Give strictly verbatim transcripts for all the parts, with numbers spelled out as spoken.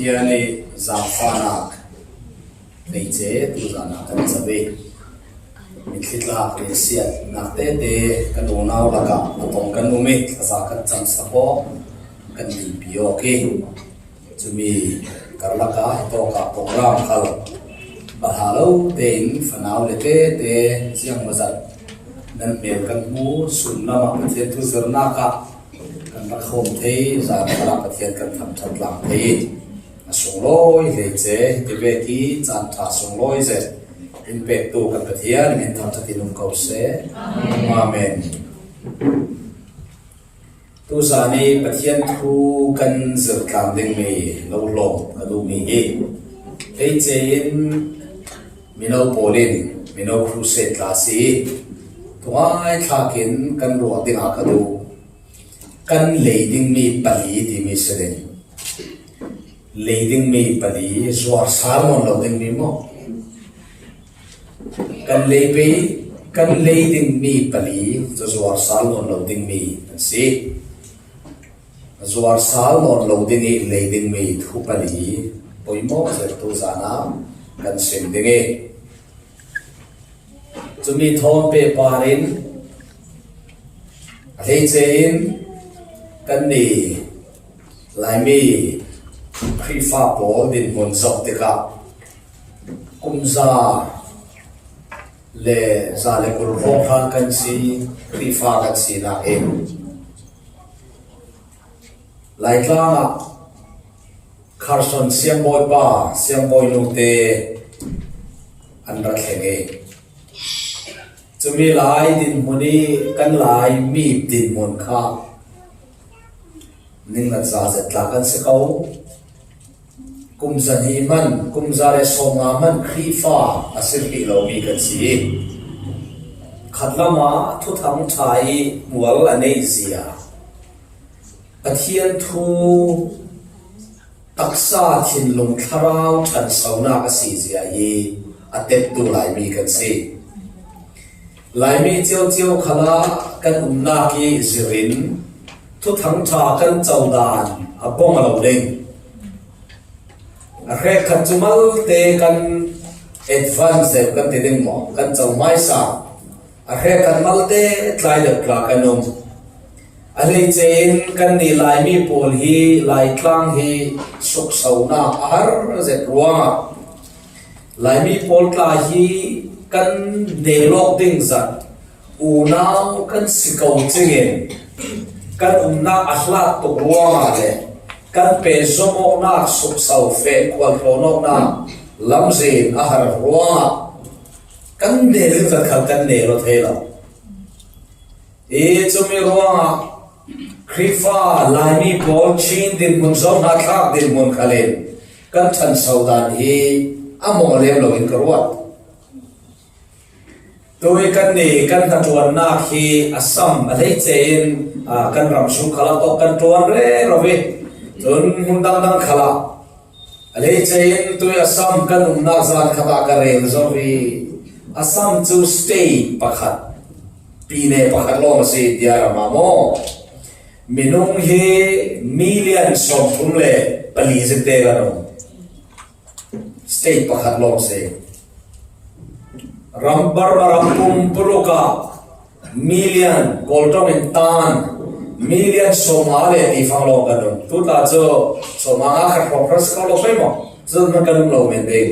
Pathian i zaangfahnak hleice tuzan ah kan cam i, mitthli tlak le siatnak tete kan unau lakah a tong kan um i, a za kan camsak aw, kan dinpi awk i, cumi karlak ah hitawk ah program khal bal halo tein fanau le tete ziangmazat nan hmel kan hmu, sum lamah Pathian thu zirnak ah kan rak hawm thei, zan khalah Pathian kan thangṭhat tlang thei i, a sunglawi hleice hiti vek i caan ṭha sunglawi zet in pektu kan Pathian min thangṭhat in um ko seh. Amen. Tuzan i Pathian thu kan zirtlang dingmi lo hlawm ka duhmi hi, hleice in mino pawl in mino crusade tla si i, thungai thlak in kan ruah dingah ka duh. Kan lei dingmi pali timi si ding. Lei dingmi pali, zuar sal nawn lo dingmi maw? Kan lei pei, kan lei dingmi pali cu zuar sal nawn lo dingmi an si. Zuar sal nawn lo ding i lei dingmi thu pali poimawh zet tuzan ah kan sim ding i, cumi thawn pehpar in, a hleice in kanni Laimi Khrihfa pawl dinhmun zoh tikah kum za le za le kul hrawng hlan kan si, Khrihfa kan sinak in Laitlang ah Carson siangbawipa, siangbawi nute an rak thleng i, cumi lai dinhmun i kan Laimi dinhmun kha ninglat za zet tla kan si ko. Kum zahnih hman, kum za le sawmnga hman Khrihfa a si hrih lomi kan si i, khatlam ah Thuthang ṭha i mual a neih zia, Pathian thu taksa thinlung thlarau ṭhansonak a si zia hi a teptu Laimi kan si. Laimi ciocio khalah kan umnak i zirin Thuthang ṭha kan codan a bawng a lo ding. A hrekkhat cu malte kan advance deuh kan ti ding maw? Kan co hmaisa. A hrekkhat malte tlai deuh tla kan um. A hleice in kanni Laimi pawl hi Laitlang hi suksonak a har zet ruangah Laimi pawl tla hi kan nel awk ding zat unau kan si ko cingin kan umnak a hlat tuk ruangah le kan pehzom awknak, sukso feh khualtlawn awknak lamzin a har ruangah kan nel ding zat khal kan nel aw thei lo. I cumi ruangah Khrihfa Laimi pawl Chin dinhmun zong hna thlak dinhmun khalin kan ṭhanso dan hi a mawh lem loin ka ruat. Tui kanni kan hnaṭuannak hi Assam a hleice in, aa, kan ram sung khalah tawk kan ṭuan rero i, cun hmun dangdang khalah a hleice in tui Assam kan umnak zan khat ah ka rel zo i, Assam cu state pakhat, pine pakhat lawng a si, India ram ah maw? Minung hi million sawmthum le pali zingte kan um. State pakhat lawng si. Ram Burma ram pumpuluk ah million, Kawl ṭawng in tan, million sawmnga le ti fang lawng kan um. Tuta cu sawmnga khat hrawng hrawng si ko lo pei maw? Cun kan um lo men ding.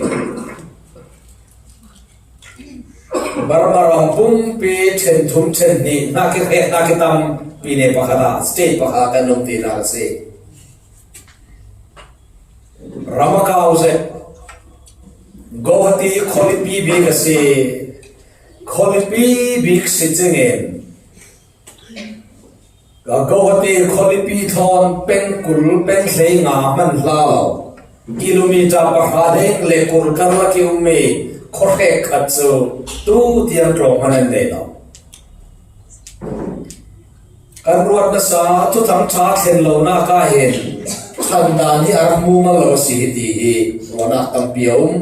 Burma ram pumpi ṭhen thum ṭhen hnih hna ki hrek hna ki tam pine pakhat ah state pakhat kan um tinak a si. Ram a kau zet. Guwahati khualipi bik a si. Khualipi bik si cingin Guwahati khualipi thawn pengkul penghlei nga hman hlah lo. Kilometer pahra deng le kul karlak i ummi khuahrek khat cu tu tiang tlawng hman an nei lo. Kan ruat nasa Thuthang ṭha thlen lonak ah hin ṭhandan hi a rak mumal lo a si hi ti hi ruahnak tampi a um.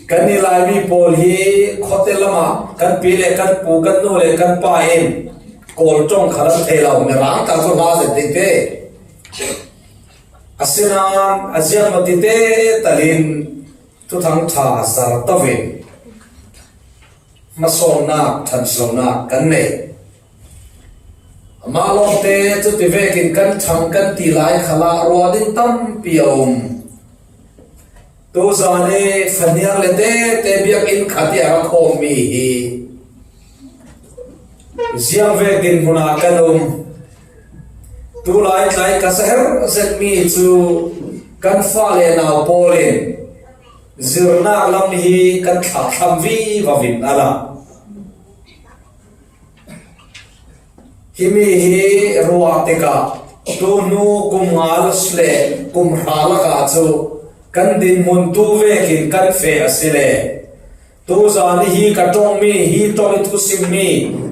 Kan i Laimi pawl hi khuate lamah kan pi le kan pu, kan nu le kan pa in Kawl ṭawng kha lam thei lo, Mirang tang cu hla zet ding te. Asinain a ziak mati te talin thuthang ṭha zar toin hmasawnnak ṭhansonak kan nei. Amah lawngte cuti vekin kan ṭhang kan ti lai khalah ruah ding tampi a um. Tuzan i faniar le tete biakinn khat i a ra khawmmi hi ziang vekin hmunah kan um. Tulai tlai ka sa her zetmi cu kan fale nau pawl in zirnak lam hi kan thlahthlam vivo in a lang. Himi hi ruah tikah tuhnu kum nga le kum hra lakah cu kan dinhmun tu vekin kan feh a si le tuzan i hi ka ṭongmi, hi ṭong i thusimmi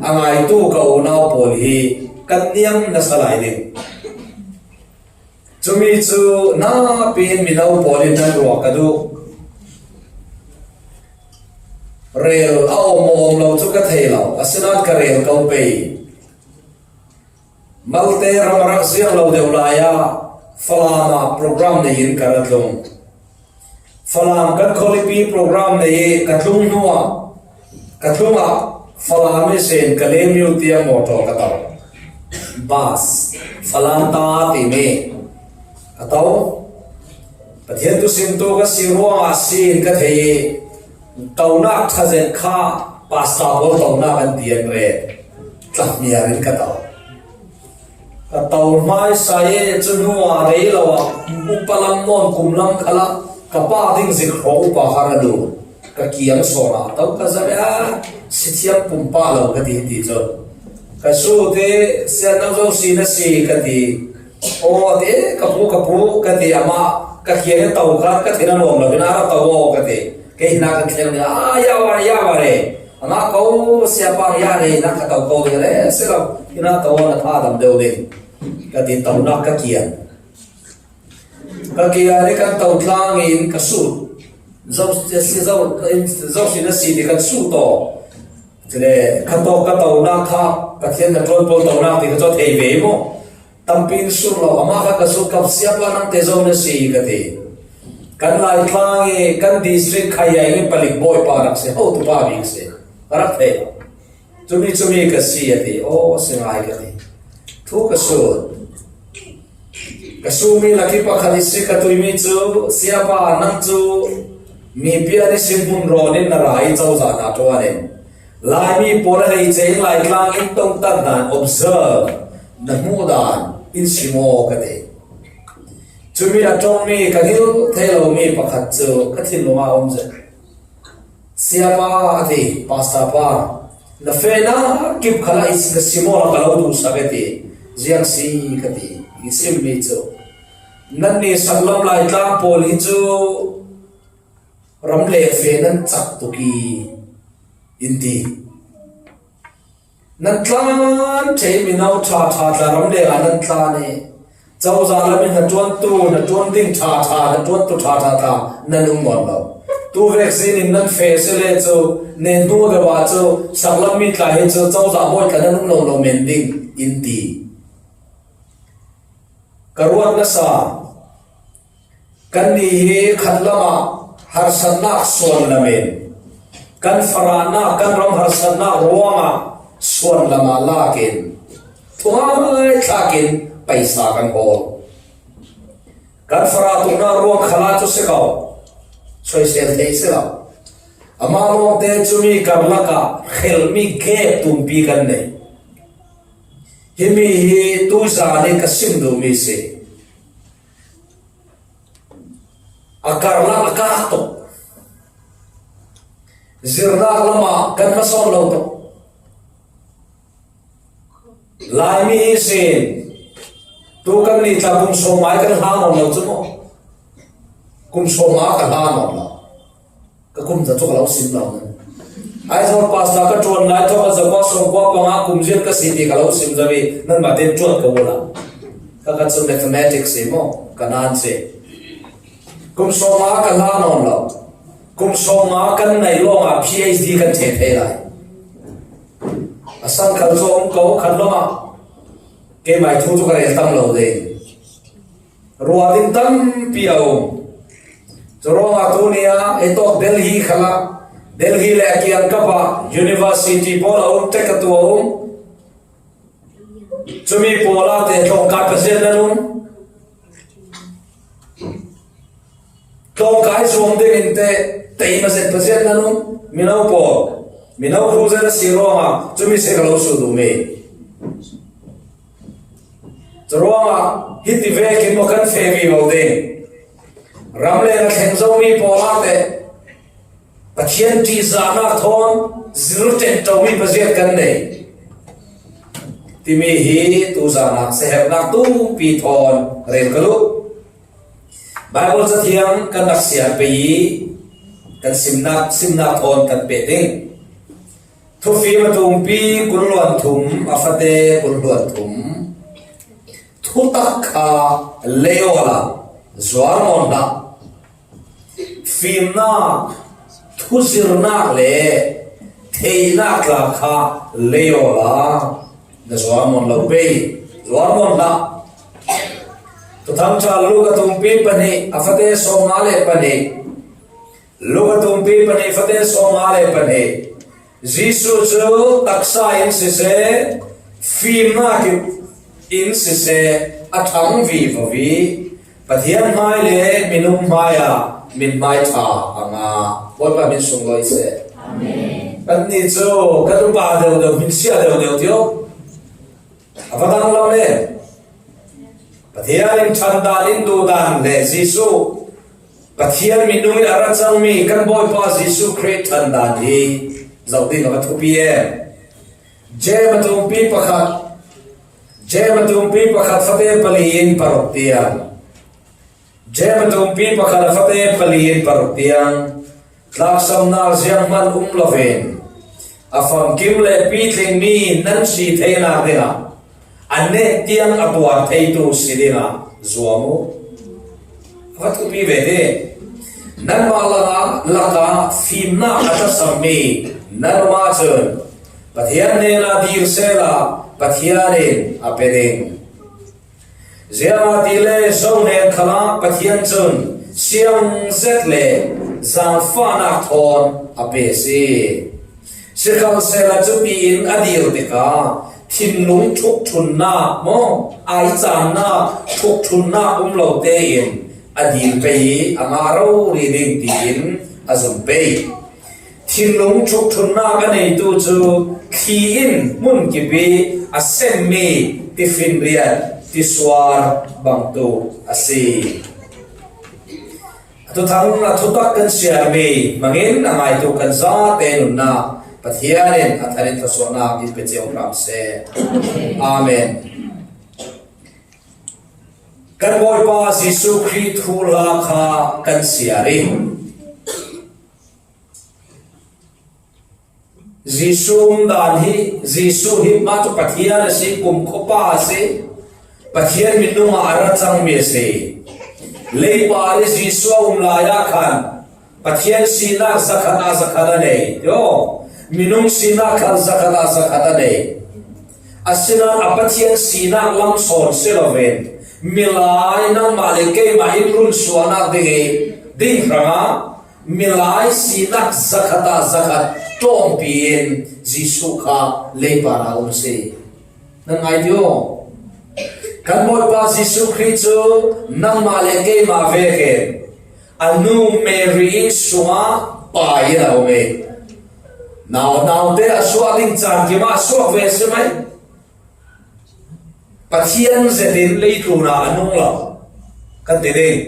a ngaitu ka unau pawl hi kan niam nasa lai ding. Cumi cu napi in mino pawl in nan ruah ka duh. Rel a om a om lo cu ka thei lo, asinain ka rel ko pei. Malte ram a rak ziang lo deuh lai ah Falam ah program nei in ka ra tlung. Falam kan khualipi program nei i ka tlung hnuah, ka tlungah Falam ihsin ka lengmyo tiang mawṭaw ka to. Bas, Falam ta timi a to. Pathian thusimtu ka si ruangah si in ka thei i, tonak ṭha zet kha pastor pawl tonak an ti an ret. Tlahmiar in ka to. Ka to hmaisa i cu hnu ah rei lo ah upa lam nawn kum lam khalah ka pa ding zik hrawng upa kha ra lut. Ka kiang sawn ah to ka zat ah si thiam pumpak lo ka ti, ti cu ka sut i, "Sian, nang zo si na si," ka ti. "Aw," a ti, "ka pu, ka pu," ka ti. Amah ka kiang i to kha ka thin a nuam lo in, "A ra to aw," ka ti. Kei hinah kan thleng ding ah, "A, ya wa, ya wa re." Amah ko siapa ya re, na ka to ko ding le, si lo, ina to na pha dam deuh ding. Ka ti, tonak ka kian. Ka kian i kan to tlang in ka sut. Zo, si zo, zo si na si ti kan sut to. Cule, ka to, ka tonak kha, Pathian na tuan pawl tonak ti ka co thei ve maw? Tampi in sur lo, amah kha ka sur kap, "Siapa nang te zo na si," ka ti. "Kan Laitlang i kan district khayaing i palik bawipa rak si, hotupa bik si, ka rak thei lo. Cumi, cumi ka si," a ti. "Aw, si ngai," ka ti. Thu ka sur. Ka surmi lak i pakhat i si ka tuimi cu, "Siapa, nang cu mi pian i sin hmun rawn in na ra i cozah na ṭuan in, Laimi pawl a hei cein Laitlang in tongtar hna in observe na hmuh dan in si maw?" ka ti. Cumi a ṭongmi ka hngilh thei lomi pakhat cu ka thinlung ah a um zet. "Siapa," a ti, "Pastor pa, na fehnak kip khalah i na si maw, ka lo duhsak," a ti. "Ziang si?" ka ti. I simmi cu, "Nannih saklam Laitlang pawl hi cu ram le feh nan cak tuk i," in ti. "Nan tlan ṭheh, mino ṭha ṭha tla ram le ah nan tlan i cozah lam i hnaṭuantu, hnaṭuan ding ṭha ṭha, hnaṭuantu ṭha ṭha tla nan um nawn lo. Tu vek zin in nan feh si le cu, ne hnu deuh ah cu saklam mi tla hi cu cozah bawi tla nan um lo lo men ding," in ti. Ka ruat nasa. Kannih hi khat lamah harsatnak suan lamin, kan farahnak, kan ram harsatnak ruangah suan lamah lakin, thungai thlakin paisa kan hawl. Kan farah tuknak ruang khalah cu si ko, soisel thei si lo. Amah lawngte cumi karlak ah khelhmi gap tumpi kan nei. Himi hi tuzan in ka sim duhmi si. A karlak a kak tuk. Zirnak lamah kan hmasawn lo tuk. Laimi ihsin tu kan ni tla kum sawm ngai kan hla nawn lo cu maw? Kum sawm ngai ka hla nawn lo. Ka kum za cu ka lo sim lo. Aizawl pastor ka ṭuan lai thawk a zakua sawmkua panga kum ziat ka si ti ka lo sim zo i, nanmah tein ṭuan ka ula. Ka, ka cu mathematics si maw? Ka nan si. Kum sawm nga ka hla nawn lo. Kum sawm nga kan nei lawngah P H D kan ṭheh thei lai. A sang khal cu a um ko khat lawngah keimah thu cu ka rel tam lo ding. Ruah ding tampi a um. Curuangah tuni-ah ei tawk Delhi khalah, Delhi le a kiangkapah university pawl a um, tech a tu a um. Cumi pawlah te tlawngkai paziat nan um. Tlawngkai zuam dingin te tei mazet paziat nan um. Mino pawl, mino khuzel a si ruangah cumi se ka lo sut um hi. Curuangah hiti vekin maw kan feh vivo ding. Ram leng a thleng zomi pawlah te Pathian ṭihzahnak thawn zir ṭenṭomi paziat kan nei. Timi hi tuzanah siaherhnak tumpi thawn rel ka duh. Bible Cathiang kan rak siar pei i kan simnak, simnak thawn kan peh ding. Thufim a tumpi kul hluan thum, a fate kul hluan thum. Thutak kha lei awla zuar nawn hlah. Fimnak, thuzirnak le theihnak tla kha lei awla na zuar nawn lo pei, zuar nawn hlah. Thuthangṭha Luka tumpi pahnih, a fate sawmnga le pahnih. Luka tumpi pahnih, fate sawmnga le pahnih. Jesuh cu taksa in siseh, fimnak in siseh, a ṭhang vivo i Pathian hmai le minung hmai ah mithmai ṭha a ngah. Bawipa min sunglawi seh. Amen. Kannih cu kan upa deuhdeuh, hminsia deuhdeuh tio. A va dang lo le. Pathian in ṭhan dan in duh dan le Jesuh, Pathian minung in a ra cangmi kan Bawipa Jesuh Khrih ṭhan dan hi zoh ding a va thupi em? Jem a tumpi pakhat, Jem a tumpi pakhat, fate pali in paruk tiang. Jem a tumpi pakhat, a fate pali in paruk tiang. Tlaksamnak zianghman um loin a famkim le pitlingmi nan si theinak dingah a nek tiang a tuar theitu si dingah zuam uh. A va thupi ve hi. Nanmah lakah, lakah fimnak a tlasammi nan um ahcun Pathian hnenah dir sehla Pathian in a pe ding. Ziangahtile zohhnen khalah Pathian cun siang zet le zaangfahnak thawn a pe a si. Sikhalsehla cutiin a dir tikah thinlung ṭhukṭhunnak maw, aicaannak ṭhukṭhunnak um lo tein a dir pei i a ngah rori ding tiin a zum pei. Thinlung ṭhukṭhunnak a neitu cu thli in hmun kip i a semmi tifinriat, tisuar bangtuk a si. A thuthang, a thutak kan siarmi hmangin a ngaitu kan zate nunnak Pathian in a than in thluasuahnak in pe cio hram seh. Amen. Kan Bawipa Jesuh Khrih thuhla kha kan siar i Jesuh um dan hi, Jesuh hi mah cu Pathian a si, kumkhua pa a si, Pathian minung ah a ra cangmi a si. Leipa i Jesuh a um lai ah khan Pathian sinak zakhat ah zakhat a nei. Yo, minung sinak khan zakhat ah zakhat a nei. Asinain a Pathian sinak lam sawn si loin milai nangmah le keimah in runsuahnak ding i ding hrangah milai sinak zakhat ah zakhat ṭawmpi in Jesuh kha leipa ah a um si. Nan ngai ti aw. Kan Bawipa Jesuh Khrih cu nangmah le keimah vekin a nu Mary i sungah pai in a um i nau, naute a suah ding caan kim ah a suak ve a si mai. Pathian zetin leitlun ah a nung lo kan ti ding.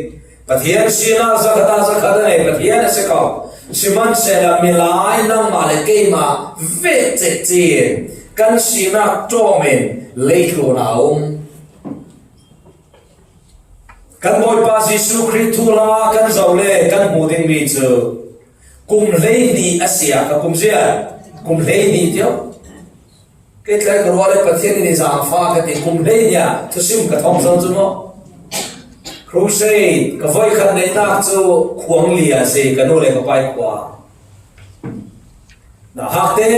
Pathian sinak zakhat ah zakhat a nei Pathian a si ko. Sihmanhsehlaw milai nangmah le keimah vek cekci in kan sinak ṭawm in leitlun ah a um. Kan Bawipa Jesuh Khrih thuhla kan zoh le kan hmuh dingmi cu kum hleihnih a si ah, ka kum zia, kum hleihnih tiah. Kei tlai ka ruah le Pathian in i zaangfah ka ti, kum hleihnih ah thusim ka thawng zo cu maw? Crusade, ka voikhat neihnak cu khuang li ah si, ka nu le ka pai khua. Na hakte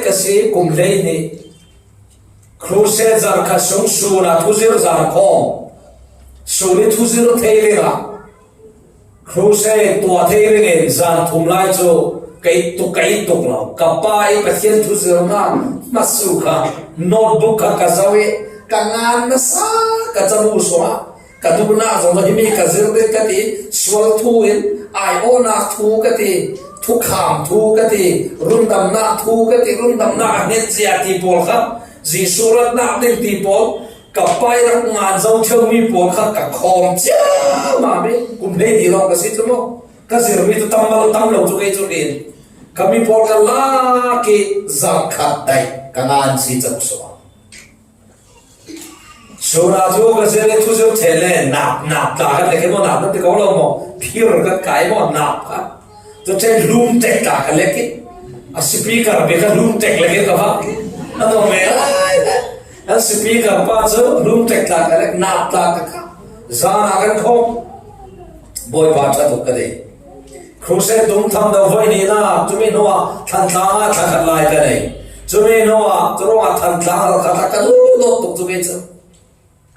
ka si, kum hleihnih. Crusade zarhkhat sung sun ah thuzir zan khawm, Suni thuzir thei dingah crusade tuah thei dingin zan thum lai cu ka it tuk, ka it tuk lo. Ka pa i Pathian thuzirna hmasu kha notebook kha ka zoh i ka ngan nasa, ka cabu sungah ka duhnak zong hi mi ka zir ding ka ti, sual thu in aiawhnak thu ka ti, thukham thu ka ti, rundamnak thu ka ti, rundamnak a hnget zia ti pawl kha, Jesuh ratnak ding ti pawl, ka pa i rak ngan zo cio mi pawl kha ka khawm cio mah mi, kum hleihnih lawng ka si cu maw? Ka zirmi cu tam lo, tam lo cu kei cu rin. Ka mi pawl ka lak i zarh khat daih ka ngan si cang suak. Suna cu ka zir i thuzir ṭhen le nap, nap tla kan lek i maw, nap nan ti ko lo maw? Phir kan kai maw, nap kha. Cu ṭhen hlum tek tla ka lek i a speaker bik kha hlum tek lek i ka vak i a nuam ve lai. An speaker pa cu hlum tek tla ka lek, nap tla ka kha. Zan ah kan khawm. Bawipa ṭha tuk ka dei. Crusade tung tham deuh voi hnihnak, cumi hnuah Thantlang ah thla khat lai ka nei. Cumi hnuah, cu ruangah Thantlang ralkhat ah ka duh dawt tuk cumi cu.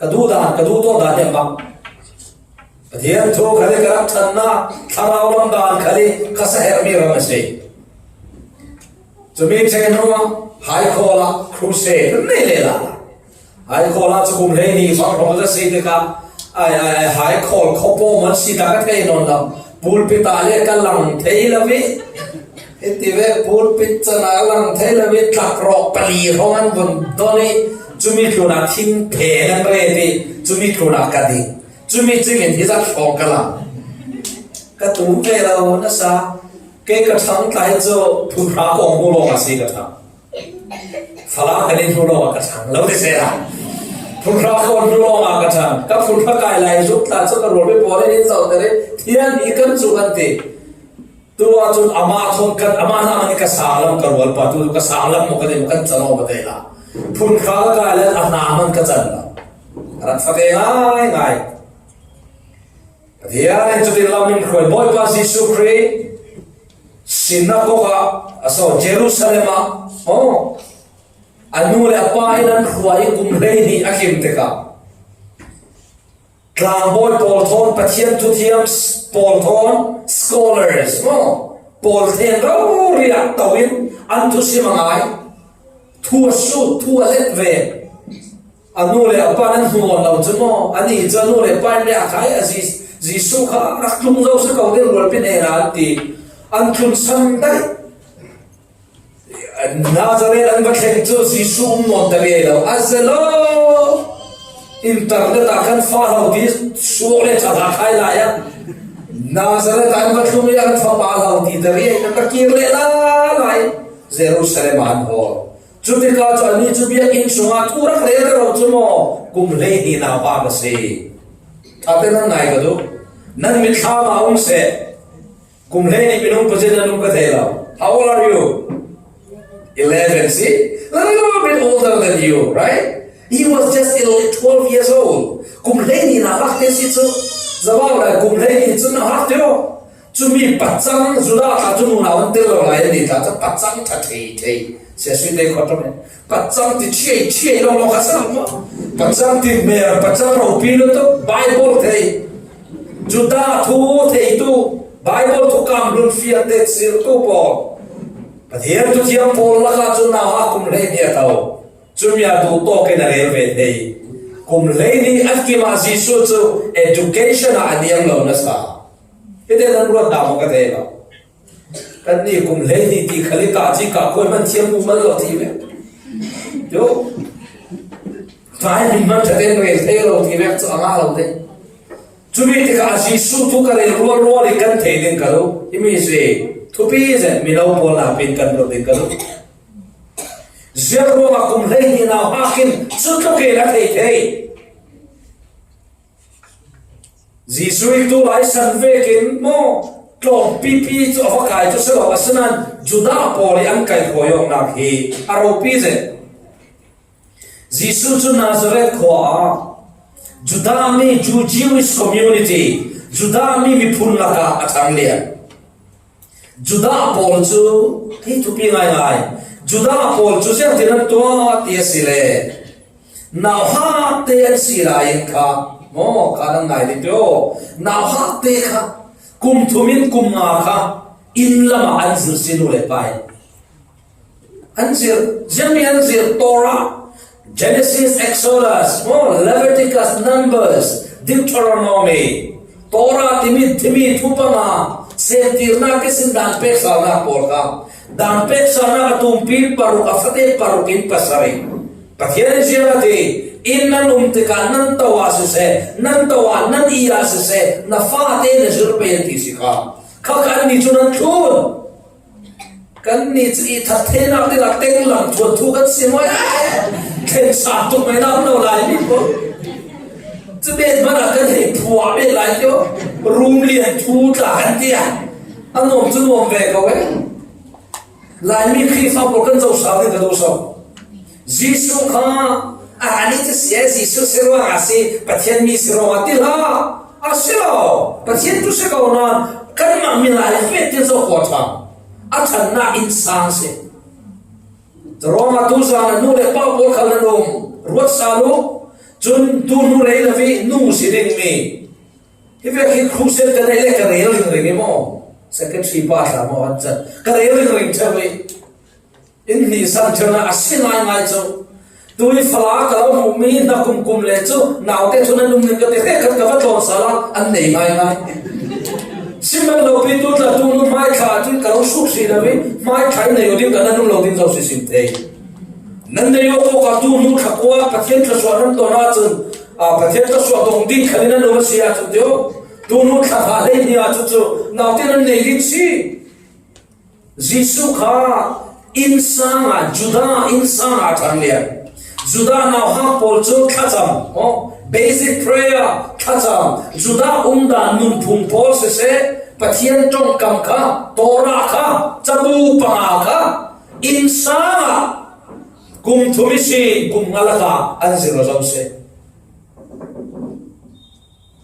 Ka duh dan, ka duh dawt dan hi a bang. Pathian thu khal i ka rak ṭhannak, thlarau lam dan khal i ka saherhmi ram a si. Cumi ṭhen hnuah Haikhawl ah crusade kan nei lehla. Haikhawl ah cu kum hleihnih fak hrawng ka si tikah, ai, ai, ai, Haikhawl khuapawm an si ta ka thei nawn lo. Pulpit ah le ka lang thei lo i, hiti ve, pulpit can ah ka lang thei lo i, tlakrawh pali hrawng an vun don i, cumi tlunah thingpheng an ret i, cumi tlunah ka ding. Cumi cingin hi zat hrawng ka lang. Ka tum ve lo nasa. Kei ka ṭhang tla hi cu phunhra kong hnu lawng a si ka ṭhang. Falam kan in hnu lawng a ka ṭhang lo ti seh a. Phunhra kong hnu lawng a ka ṭhang. Ka phunhra kai lai zuk tla cu ka rualpi pawl in in zohter i thian i kan cu kan ti. Tu ahcun amah thawn kan, amah hna man i ka sanglam ka rualpa tu ka sanglam maw ka ti maw kan can aw ka ti la. Phunhra ka kai lai a hna man ka can lo. A rak fate ngai ngai. Pathian in cutin lam in hruai, Bawipa Jesuh Khrih sinakok ah, a so, Jerusalem ah, oh, a nu le a pa in an hruai i kum hleihnih a kim tikah tlangbawi pawl thawn, Pathian thuthiam s-, pawl thawn, scholars, oh, pawl theng rori ah to in an thusim a ngai, thu a sut, thu a let ve. A nu le a pa nan hmuh lo cu maw? Anih cu a nu le a pa in le a khai a Jes-, Jesuh kha rak tlung zo si ko ding rualpi hnenah an ti. An tlun san daih. Nazareth an va thleng cu Jesuh um nawn ta ve lo. A ze lo. Internet ah kan fa lo ti suak le ṭha hna khai lai ah. Nazareth ah an va tlung i an fapa lo ti ta riai, an va kir leh lai lai. Jerusalem ah an hawl. Cutikah cu anih cu biakinn sungah thu rak rel rero cu maw, kum hleihnih nauhak a si. Ṭha te nan ngai ka duh. Nan mitthlam ah um seh. Kum hleihnih minung pazin nan um ka thei lo. How old are you? Eleven, see? A little bit older than you, right? He was just ele-, twelve years old. Kum hleihnih nauhak te si cu. Zavau lai kum hleihnih cu nauhak te aw. Cumi pacang Judah tla cu nunau an tel lo lai an ti tla cu pacang ṭha thei thei. Siasui te khuat ṭawm in pacang ti chiai chiai lo lo kha sang maw? Pacang ti mer, pacang ropi lo tu Bible thei. Judah thu thei tu Bible thu kam lun fiat te sir tu pawl. Pathian thu thiam pawl lakah cu nauhak kum hleihnih a tho. Cumi a duh tawk in a rel ve thei. Kum hleihnih an kim ah Jesuh cu education ah a niam lo nasa. Hite nan ruat dah maw ka thei lo. Kannih kum hleihnih ti khal i kah ci kah khuai hman thiam mu man lo ti ve. Yo. Tlai min man ṭha tein rel thei lo ti ve cu a ngah lo te. Cumi tikah Jesuh thu ka rel rualrual i kan thei ding ka lo. Himi si thupi zet mino pawl na pin kan ruat ding ka lo. Ziang ruangah kum hleihnih nauhak in cutluk in a thei thei. Jesuh i tu lai san vekin maw tlawmpipi cu a va kai cu si lo, asinain Judah pawl i an kaihruai awknak hi a ropi zet. Jesuh cu Nazareth khua ah Judah mi, Jew-, Jewish community, Judah mi miphun lakah a ṭhanglian. Judah pawl cu, hei thupi ngaingai, Judah pawl cu ziangtin an tuah ti a si le, nauhak te an si lai in kha, Maw, ka nang ngai ding tio. Nauhakte kha kum thum in kum nga kha inn lamah an zir si, nu le pa in. An zir, ziami an zir, Torah, Genesis, Exodus, maw, Leviticus, Numbers, Deuteronomy, Torah timi, timi thu panga, semtirna, kisin dan peksalna pawl kha. Dan peksalna a tumpi paruk, a fate paruk in pasari. Pathian in ziang a ti, inn nan um tikah nan to ah siseh, nan to ah nan i ah siseh, na fate na zir pei an ti si kha. Kha kha anni cu nan thlun. Kanni cu i that theinak dingah tenglam thuan thu kan si maw? Ai, thleng sa tuk mai na um lo lai mi ko. Cu bet hmanh ah kan hei phuah bet lai tio. Rum lian thu tla kan ti ah a nuam cu nuam ve ko e. Laimi Khrihfa pawl kan zoh sau ding ka duh sawn. Jesuh kha a ani cu si, Jesuh si ruangah si, Pathian mi si ruangah ti hlah. A si lo, Pathian tu si ko nain kanmah milai vek tin zoh khawh ṭhan. A ṭhannak innsang si. Ruangah tuzan ah nu le pa pawl khal nan um ruat sal u. Cun tu hnu rei lo i nu si dingmi hi vek hi crusade ka neih le ka rel ringring i maw? Secretary pa tla maw an can ka rel ringring ṭheu i. In hnih san ṭheu na a si ngaingai cu. Tui fala ka lo hmuhmi hna kumkum le cu naute cu nan um ning ka ti hrekkhat ka va tlawn sal ah an nei ngaingai. Siman lo pi tu tla tu nu hmaithla cun ka lo suk si lo i hmaithla in nei u ding ka nan um lo ding zo si sim thei. Nan nei awk awk ah tu hnu thla kua Pathian thluasuah nan ton ahcun, aa, Pathian thluasuah dong ding khal in nan um a si ahcun tio. Tu hnu thla hleihnih ah cucu naute nan nei ding si. Jesuh kha innsang ah, Judah innsang ah a ṭhanglian. Judah nauhak pawl cu thlacam, maw, basic prayer thlacam, Judah umdan nunphung pawl siseh, Pathian ṭongkam kha, Torah kha, cabu panga kha, innsang ah kum thum ihsi kum nga lakah an zir aw zo si.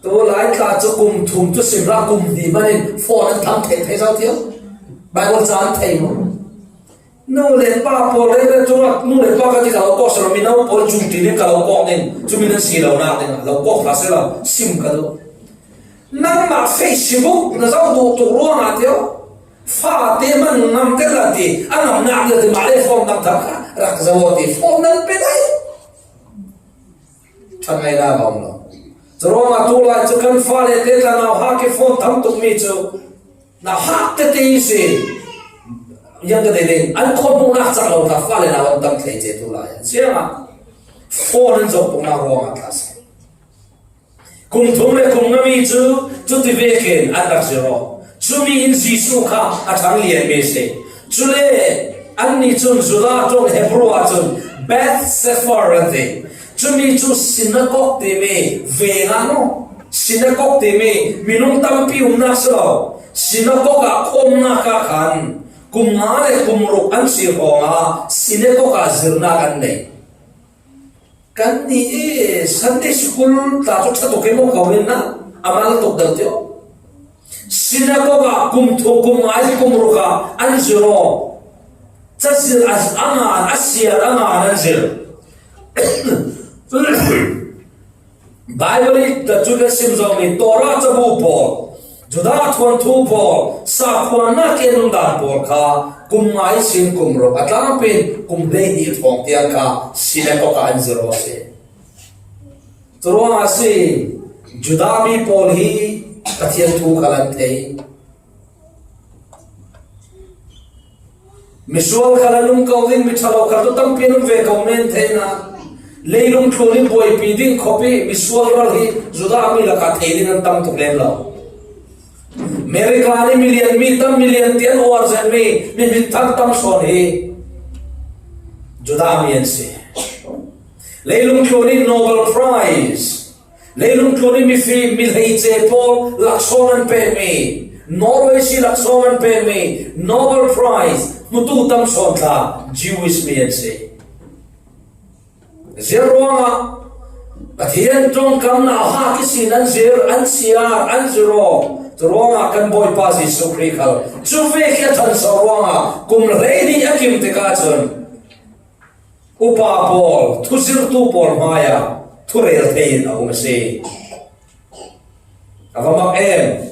Tu lai tla cu kum thum cu sim hlah, kum hnih hmanh in phone an tham thei, thei zo tio. Bible ca an thei maw? Nu le pa pawl rere cungah nu le pa ka ti ka lo kawk si lo, mino pawl cung ṭi ding ka lo kawk ding, cumi nan si lo nak ding lo kawk hna seh law, sim ka duh. Nangmah Facebook na zoh duh tuk ruangah tio. Fate hmanh ngam te la ti, a ngamnak ding ti mah le phone dang thar kha rak zoh aw ti, phone nan pe dai. Ṭhanngaihnak a um lo. Curuangah tu lai cu kan fale te tla nauhak i phone tham tukmi cu nauhak tete i si. Yang ka dei ding, an khuahmuhnak cang lo kha fale nau an tam thei ce tu lai. Ziangah phone an zoh pumhnak ruangah tla si. Kum thum le kum ngami cu cuti vekin an rak zir aw. Cumi in Jesuh kha a ṭhanglianmi a si. Cule annih cun Judah ṭong Hebru ahcun Beth Sefer an ti. Cumi cu sinagog timi veng ah maw? Sinagog timi minung tampi umnak si lo. Sinagog ah ka umnak ah khan kum nga le kum ruk an si hrawngah sinagog ah zirnak an nei. Kannih i Sunday school tla cu ṭha tuk i maw ko in na a mal tuk deuh tio. Sinagog ah kum thum, kum nga i kum ruk ah an zir aw. Cazir a, a ngan, a siar a ngan an zir. Bible i ta cu kan sim zomi Torah cabu pawl, Judah thuanthu pawl, sakhuannak i nundan pawl kha kum nga ihsin kum ruk a tlangpin kum hleihnih thawng tiang kha sinagog ah an zir aw si. Curuangah a si, Judah mi pawl hi Pathian thu khal an thei. Misual khal an um ko ding, mi ṭhalo khal tu tampi an um ve ko men theihna. Leilung thlun in buaipi ding khawpi misual ral hi Judah mi lakah thei ding an tam tuk lem lo. America nih million mi tam, million tiang uar zenmi mi hminthang tam sawn hi Judah mi an si. Leilung thlun in Nobel Prize, leilung thlun in mifi, mi hleice pawl laksawng an pekmi, Norway si laksawng an pekmi Nobel Prize hmutu tam sawn tla Jewish mi an si. Ziah ruangah Pathian ṭongkam nauhak ihsin an zir, an siar, an zir aw. Curuangah kan Bawipa Jesuh Khrih khal cu vek hi a ṭhanso ruangah kum hleihnih a kim tikah cun upa pawl, thuzirhtu pawl hmaiah thurel thei in a um a si. A va mak em.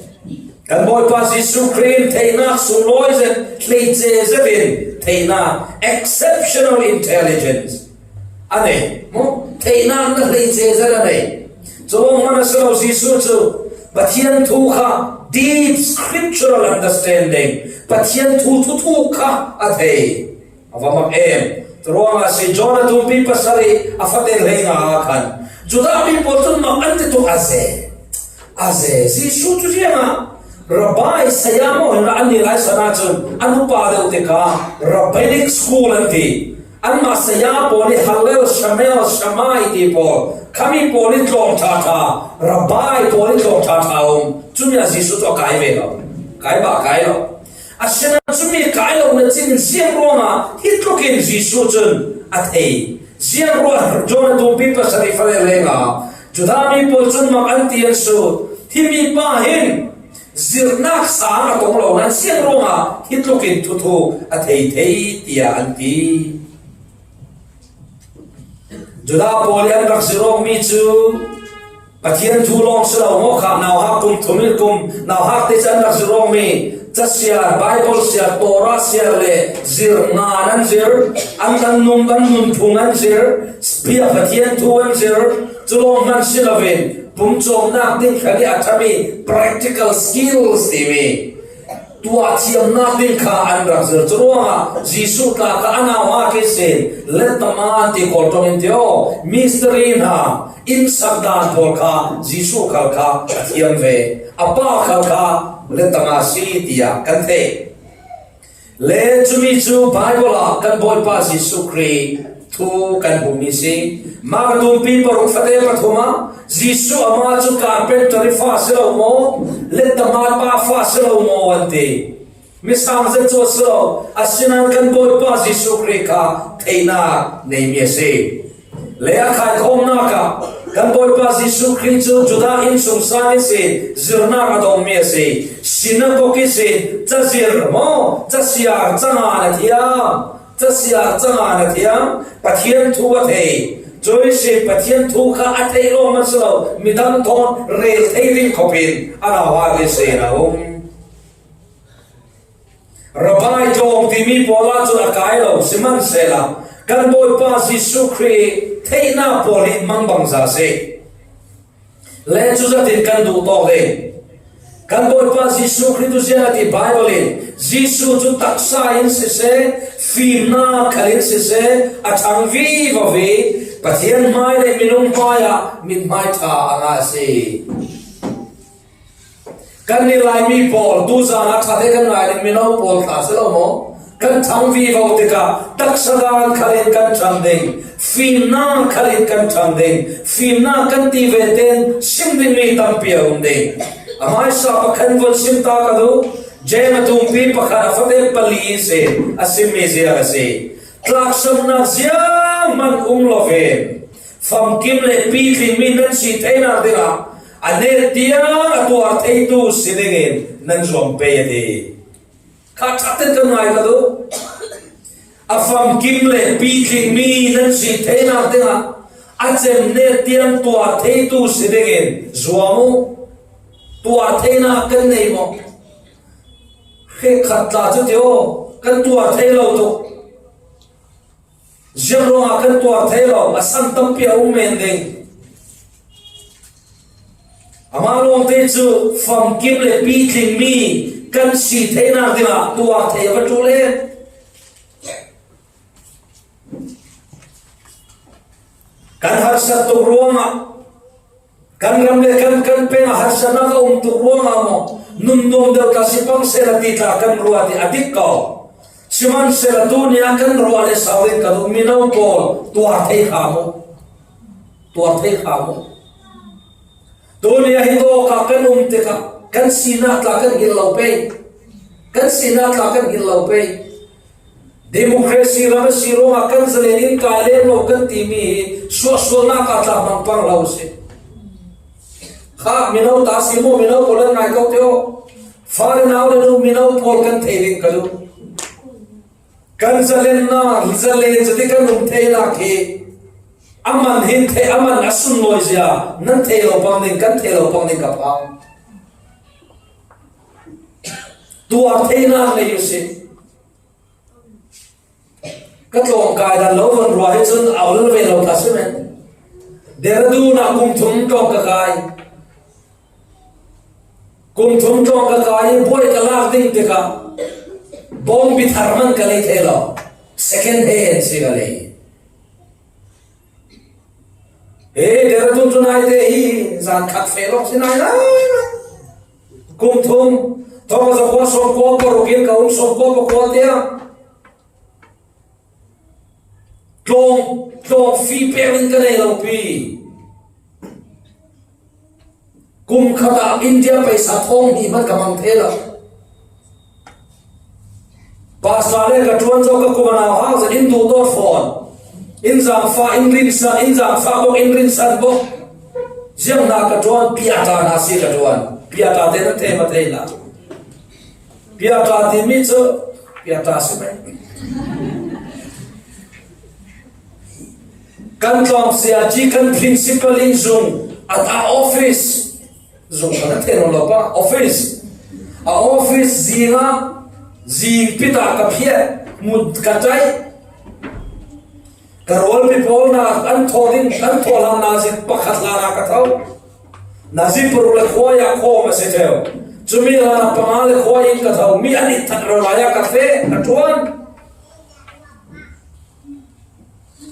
Kan Bawipa Jesuh Khrih in theihnak sunglawi zet, hleice zetin theihnak, exceptional intelligence, a nei. Maw? Theihnak na hleice zet a nei. Cu lawng hmanh a si lo, Jesuh cu Pathian thu kha, deep scriptural understanding, Pathian thu thuthuk kha a thei. A va mak em. Curuangah si John a tumpi pasarih a fate hleinga ah khan Judah mi pawl cun mak an ti tuk a ze. A ze. Jesuh cu ziangah Rabbi, saya maw hin an nih lai san ahcun an upa deuh tikah Rabbinic School an ti. Anmah saya pawl nih Hillel, Shammai, Shammai ti pawl, khami pawl nih tlawng ṭha ṭha, Rabbi pawl nih tlawng ṭha ṭha um. Cumi ah Jesuh cu a kai ve lo. Kai bah kai lo. Asinain cumi kai lo na cingin ziang ruangah hi tlukin Jesuh cun a thei. Ziang ruah John a tumpi pasarih fate hleinga Judah mi pawl cun mak an ti an sut. Himi pa hin zirhnak sang a tong lo nan ziang ruangah hi tlukin thuthuk a thei thei, tiah an ti. Judah pawl i an rak zirh awkmi cu Pathian thu lawng si lo maw kha, nauhak kum thum in kum, nauhak te cu an rak zirh awkmi, casiar, Baibal siar, Torah siar le zirh ngan an zirh, an, an nun, an nunphung an zirh, bia Pathian thu an zirh, cu lawng hmanh si loin pumcawmnak ding khan i a ṭhami practical skills timi tuah thiamnak ding kha an rak zirh. Curuangah Jesuh tla kha a nauhak ihsin lettama an ti khawl ṭong in ti aw, mistri hna, innsak dan pawl kha Jesuh khal kha a thiam ve. A pa khal kha lettama si tiah kan theih. Le cumi cu Baibal ah kan Bawipa Jesuh Khrih thu kan hmuhmi si. Marka tumpi paruk fate pathum ah Jesuh amah cu carpenter i fa si lo maw, lettama pa fa si lo maw an ti. Mi sang zet cu a si lo, asinain kan Bawipa Jesuh Khrih kha theihnak neimi a si. Le a khaikhawmnak ah kan Bawipa Jesuh Khrih cu Judah innsungsang ihsin zirhnak a dongmi a si. Sinagog ihsin cazir maw, casiar cangan a thiam, casiar cangan a thiam, Pathian thu a thei. Cu ihsin Pathian thu kha a theih lawng hmanh si lo, midang thawn rel thei ding khawpin a nauhak ihsin a um. Rabbi tlawng timi pawl ah cun a kai lo, sihmanhsehlaw kan Bawipa Jesuh Khrih theihnak pawl hi mangbangza a si. Le cu zat in kan duh tawk ding. Kan Bawipa Jesuh Khrih tu ziang a ti Baibal in, Jesuh cu taksa in siseh, fimnak khal in siseh, a ṭhang vivo i Pathian hmai le minung hmai ah mithmai ṭha a ngah a si. Kan nih Laimi pawl, tuzan ah ṭha te kan ngai ding mino pawl hna si lo maw? Kan ṭhang vivo tikah taksa dan khal in kan ṭhang ding, fimnak khal in kan ṭhang ding, fimnak kan ti ve tein sim dingmi tampi a um ding. A hmaisa pakhat vun sim ta ka duh, James a tumpi pakhat a fate pali ihsin a simmi ziang a si. Tlaksamnak zianghman um loin famkim le pitlingmi nan si theinak dingah a net tiang a tuar theitu si dingin nan zuam pei a ti. Kha ṭha tein kan ngai ka duh. A famkim le pitlingmi nan si theinak dingah a cem net tiang tuar theitu si dingin zuam u. Tuar theinak kan nei maw? Hrekkhat tla cu ti aw, kan tuar thei lo tuk. Ziang ruangah kan tuar thei lo, a san tampi a um men ding. Amah lawngte cu famkim le pitlingmi kan si theinak dingah tuar thei a va ṭul e. Kan harsat tuk ruangah, kan ram le kan, kan peng ah harsatnak a um tuk ruangah maw, nun nuam deuh tla si pang sehla ti tla kan ruat i a dik ko. Sihmanhsehlaw tuni ah kan ruah le sau ding ka duh, mino pawl tuar thei hram u. Tuar thei hram u. Tuni ah hi tawk ah kan um tikah kan sinak tla kan hngilh lo pei. Kan sinak tla kan hngilh lo pei. Democracy ram a si ruangah kan zalen in kai lem lo kan timi hi suahsualnak ah tla hmang pang lo a si. Kha mino ta si maw, mino pawl an ngai ko tio. Fale nau le nu mino pawl kan thei ding ka duh. Kan zalennak, zalen zat i kan um theinak hi a man hin thei, a man a sunlawi zia nan thei lo pang ding, kan thei lo pang ding ka phang. Tuar theina nei uh si. Ka tlawng kai dan lo von rua hi cun a ol ve lo ta si men. Dehradun ah kum thum tlawng ka kai. Kum thum tlawng ka kai i buai ka lak ding tikah bawngbi thar man ka lei thei lo. Second hand si ka lei. He, Dehradun cu naite hi zan khat feh lawng si nai nai. Kum thum, thawng a zakhua sawmkua paruk in ka um, sawmkua pakua tiang. Tlawng, tlawng fee pek in ka nei lo pi. Kum khat ah India paisa thawng hnih hmanh ka mang thei lo. Pastor le ka ṭuan zo ka kum a nau hau zat in duh dawt fawn. In zangfa in rinsan, in zangfa bawk in rinsan bawk. Ziang hna ka ṭuan, piata hna si ka ṭuan. Piata te nan thei ma thei hna. Piata timi cu piata si mai. Kan tlawng siaci kan principal in zung a, a office zung kan thei lo pa office, a office zing ah zing pit ah ka phiat, mun ka ṭaih. Ka rualpi pawl hna an thaw ding, an thaw hlan nazi pakhat hlan ah ka tho. Nazi paruk le khuai ah khawm a si ṭheu. Cumi hlan ah panga le khuai in ka tho. Mi an it thak rero lai ah ka feh, ka ṭuan.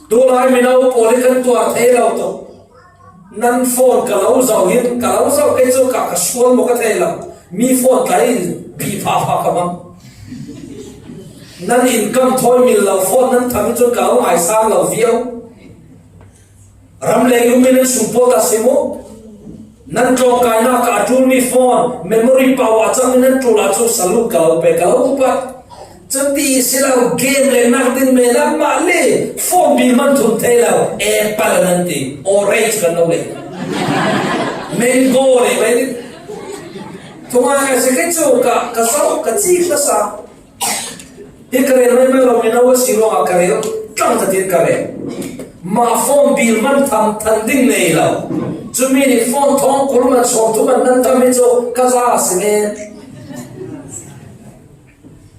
Tulai mino pawl hi kan tuar thei lo tuk. Nan phone ka lo zoh hin, ka lo zoh kei cu ka, ka sual maw ka thei lo. Mi phone tlai in bi pha pha ka mang. Nan income thawi mil lo phone nan tham hi cun ka lo ngaisang lo viau. Ram lei lum in nan sung pawl ta si mu. Nan tlawngkainak ah a ṭulmi phone, memory power a cangmi nan ṭul ahcun salu ka lo pe, ka lo upat. Cuti si lo, game le nak ding me nak mah le phone bil man thum thei lo, Apple nan ti, orange kan lo le. Mango le mai ding. Thungai a si kei cu ka, ka zoh, ka cik ka sa. Hi ka rel maimai lo, mino a si ruangah ka rel tlang tatin ka rel. Mah phone bil man tham than ding nei lo. Cumi nih phone thawng kul man sawm thum man nan tam hi cu ka za a si men.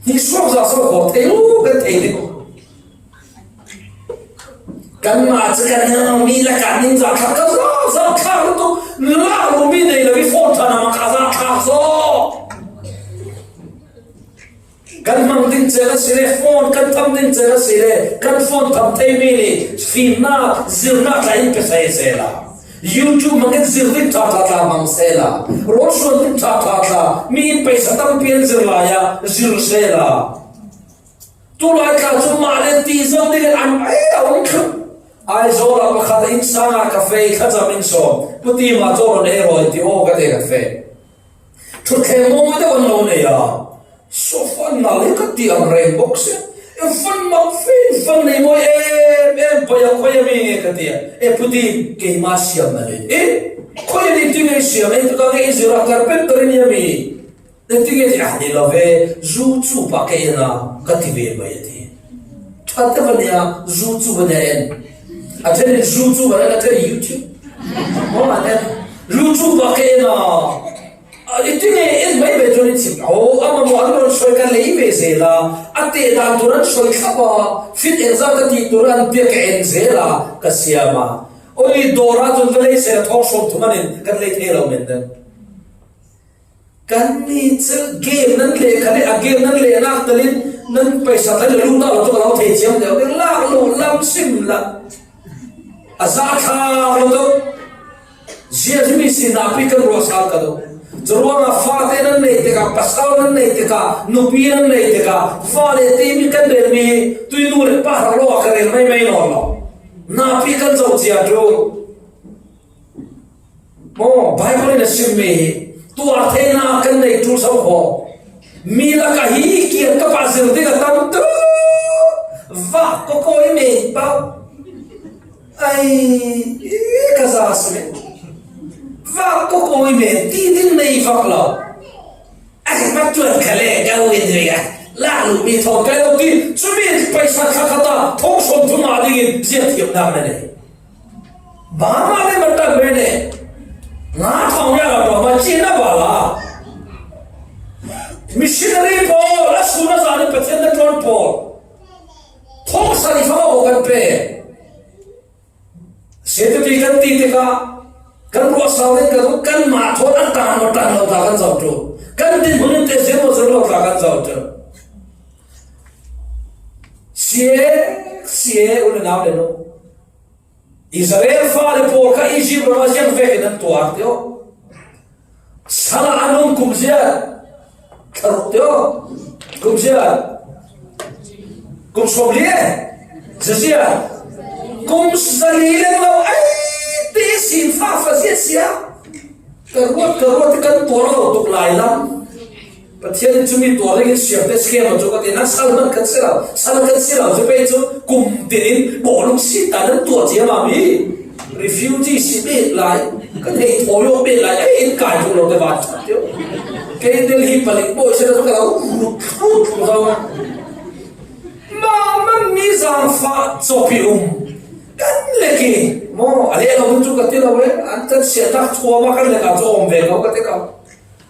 Hi suak za so ko thei lo kan thei ding. Kanmah cu kan mi lakah ningzah thla ka za, za thla lutuk. Lak lo mi nei lo i phone than ah ka za thla zaw. Kan hmang ding cel a si le, phone kan tham ding cel a si le, kan phone tham thei mi nih fimnak, zirnak tla in pe seh seh la. YouTube hmang in zir ding ṭha ṭha tla hmang seh la. Rawl suan ding ṭha ṭha tla, mi in paisa tampi an zir lai ah zir seh la. Tulai tla cu mah le ti zong ding in an ei a um thluh. Aizawl ah pakhat in sang ah ka fei, thlacam in sawm. Puti mah caw ron ei raw in ti aw ka te ka fei. Ṭhutthleng maw deuh an lo nei a, sofa nal hi ka ti a reng bawk si. E van mang fin van nei maw em em, pai a khuai a mi nge ka ti a. E puti keimah siam na le. E khuai a ni ti nge siam e, tuka nge i zira carpenter ni a mi. Na ti nge ti a ni lo ve, zu cu pa ke na ka ti ve mai a ti. Ṭha te van ya, zu cu van ya en. A ṭhen in zu cu van a ṭhen YouTube. Maw a en. Zu cu pa ke na. A, i ti nge en mai ve cun i chim. Oh, ama maw an ron soi ka lei ve se la. A te dan tu ran soi kha ba. Fit en za ka ti tu ran pia ka en se la. Ka siama. Oi, dawra cun ka lei se la thawk sawm thu manin kan lei thei lo men den. Kan ni cu game nan leh kha le a game nan leh nak talin nan paisa kan le lu ta lo tu ka lo thei chiam deuh ding lak lo lam sim la. A za thlak lo tu. Zia himi si napi kan ruah sal ka duh. Curuangah fate nan nei tikah, pasal nan nei tikah, nupi nan nei tikah, fale timi kan relmi, tui nu le pa rak lawh ka rel maimai nawn lo. Napi kan zoh cia ṭul. Maw, Bible in a simmi hi tuar theihnak kan nei ṭul so kho. Mi lakah hi kian ka pah zir ding a tam tu. Vak ko ko i men pau. Ai, i ka za si men. Vak ko ko i men ti ding nei vak lo. Ai, va tuan kha le ka win ri a. La lu mi thawng kai lo ti, cumi paisa kha kha ta, thawng sawm thum a ding in zia thiam dah na nei. Ba ma le man tan ve ne. Nga thawng ya la ba ma chin na ba la. Missionary pawl, a sun a zan in Pathian na ṭawn pawl. Thawng sari fang a aw kan pe. Security kan ti tikah kan ruah sau ding kan, kanmah thawn a tan maw tan lo ta kan zoh ṭu. Kan dinhmun in teh zir maw zir lo ta kan zoh ṭu. Sia, sia, u le nau le nu. Israel fale pawl kha Egypt ram ah ziang vekin an tuar tio. Sal ah an um kum zia? Thla ruk tio. Kum zia? Kum sawm li e. Zia zia? Kum zali leng lo ai ti sin fa fa zia sia. Ka ruat, ka ruat i kan tuar lo tuk lai lam. Pathian in cumi tuar dingin siam te scam lo cu ka ti. Na sal man kan si lo, sal kan si lo cu pei cu kum tin in bawlung si ta nan tuar cia ma mi. Refugee si bet lai, kan hei thawi awk bet lai, ei in kai tuk lo te van chat tio. Kei Delhi palik bawi si lo ka lo rut rut lo. Ma man mi zang fa cawpi um. Kan lek i maw, a leh lo cu ka ti lo e, an kan siatak thuam a kan lek a cu a um ve ko ka ti ko.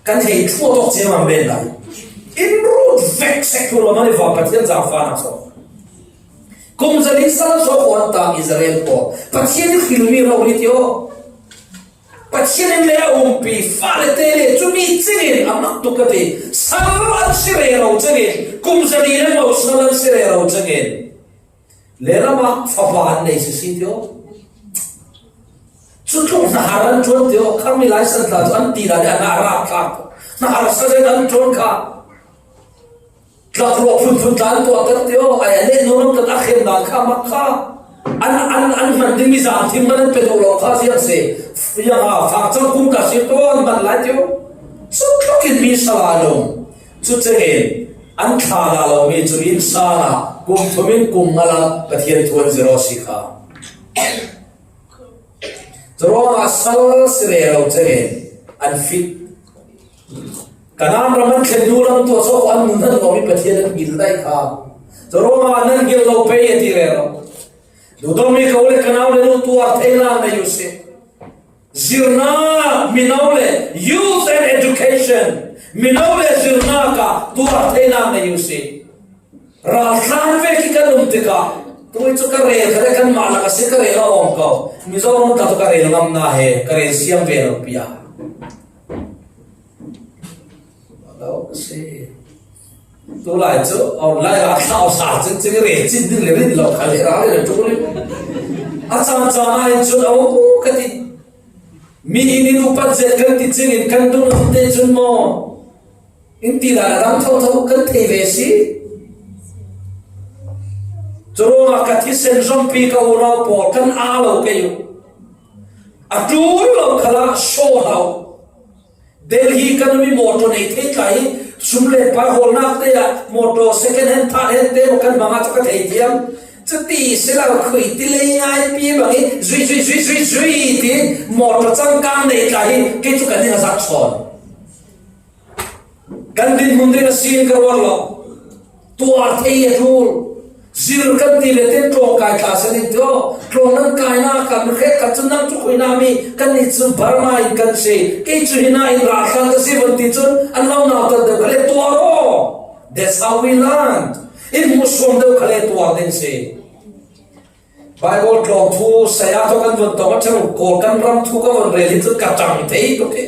Kan hei thuat awk cia man ven lai. In rut vek sek thu lo mani va Pathian zaangfahnak so. Kum zali sal so ko an tam Israel ko. Pathian in hrilmi rori tio. Pathian in le a umpi, fale te le cumi cingin a mak tuk ka ti. Sal an si rero cingin, kum zali le mo sal an si rero cingin. Lelam ah fapa an nei sisi tio. Cu tluk hnahar an ṭuan tio. Khami lai san tla cu an ti dan i a hnahar a tlak. Hnahar sa zet an ṭuan kha. Tlak ruah phunphun tla an tuahter tio. Ai a leh nunam kan a khem dan kha mak kha. An, an, an hman ding mi zan thim man an pe duh lo kha ziang si. Ziang a fak cang kum ka si tio an man lai tio. Cu tluk in mi sal a lung. Cu cengin an thla la lomi cu inn sang ah kum thum in kum nga la Pathian thu an zir aw si kha. Cu ruangah sal si rero cengin an fit. Kanaan ram an thlen duh lam tuah cawk an nun han lawm i Pathian an gil dai kha. Cu ruangah nan gil lo pei a ti rero. Duhdawtmi ka u le ka nau le nu tuar theinak na yu si. Zirna, mino le youth and education, mino le zirna ka tuar theinak na yu si. Raltlan vek i kan um tikah, tui cu ka rel kha le kanmah lak a si ka rel a awm ko. Mizoram ta tu ka rel ngam na he, ka rel siam ve lo pia. Lo ka si. Tulai cu online ah thlau sa cingcing rel cin ding le rin lo kha le rau le tul. A caan caan ah in cun a um ka ti. Mi in in upat zet kan ti cingin kan dunglam te cun maw? In ti dan a dang thotho kan thei ve si. Curuangah ka thisen zompi ka unau pawl kan aa lo kei uh. A ṭul lo khalah show hau. Delhi kan mi motor nei thei tla hi, sum le pai hawlnak te ah motor second hand, third hand te maw kan hmang ah cu ka thei thiam. Cuti si lo khui ti lei ngai pi bang hi, zui, zui, zui, zui, zui ti motor cangkang nei tla hi, kei cu kan in a zak sawn. Kan dinhmun ding a sin ka ruat lo. Tuar thei a ṭul. Zir kan ti le tin tlawng kai tla seh ding tio. Tlawng nan kainak ah mi hrekkhat cun nang cu khuina mi kan nih cun Burma in kan si. Kei cu hina in ralhlan ka si van ti cun an lo nautat deuh kha le tuar aw. That's how we learn. In hmuhsuam deuh kha le tuar ding si. Baibal tlawng thu saya thaw kan vun tong a ṭheu kawl kan ram thu ka vun rel hi cu ka ṭang thei tuk hi.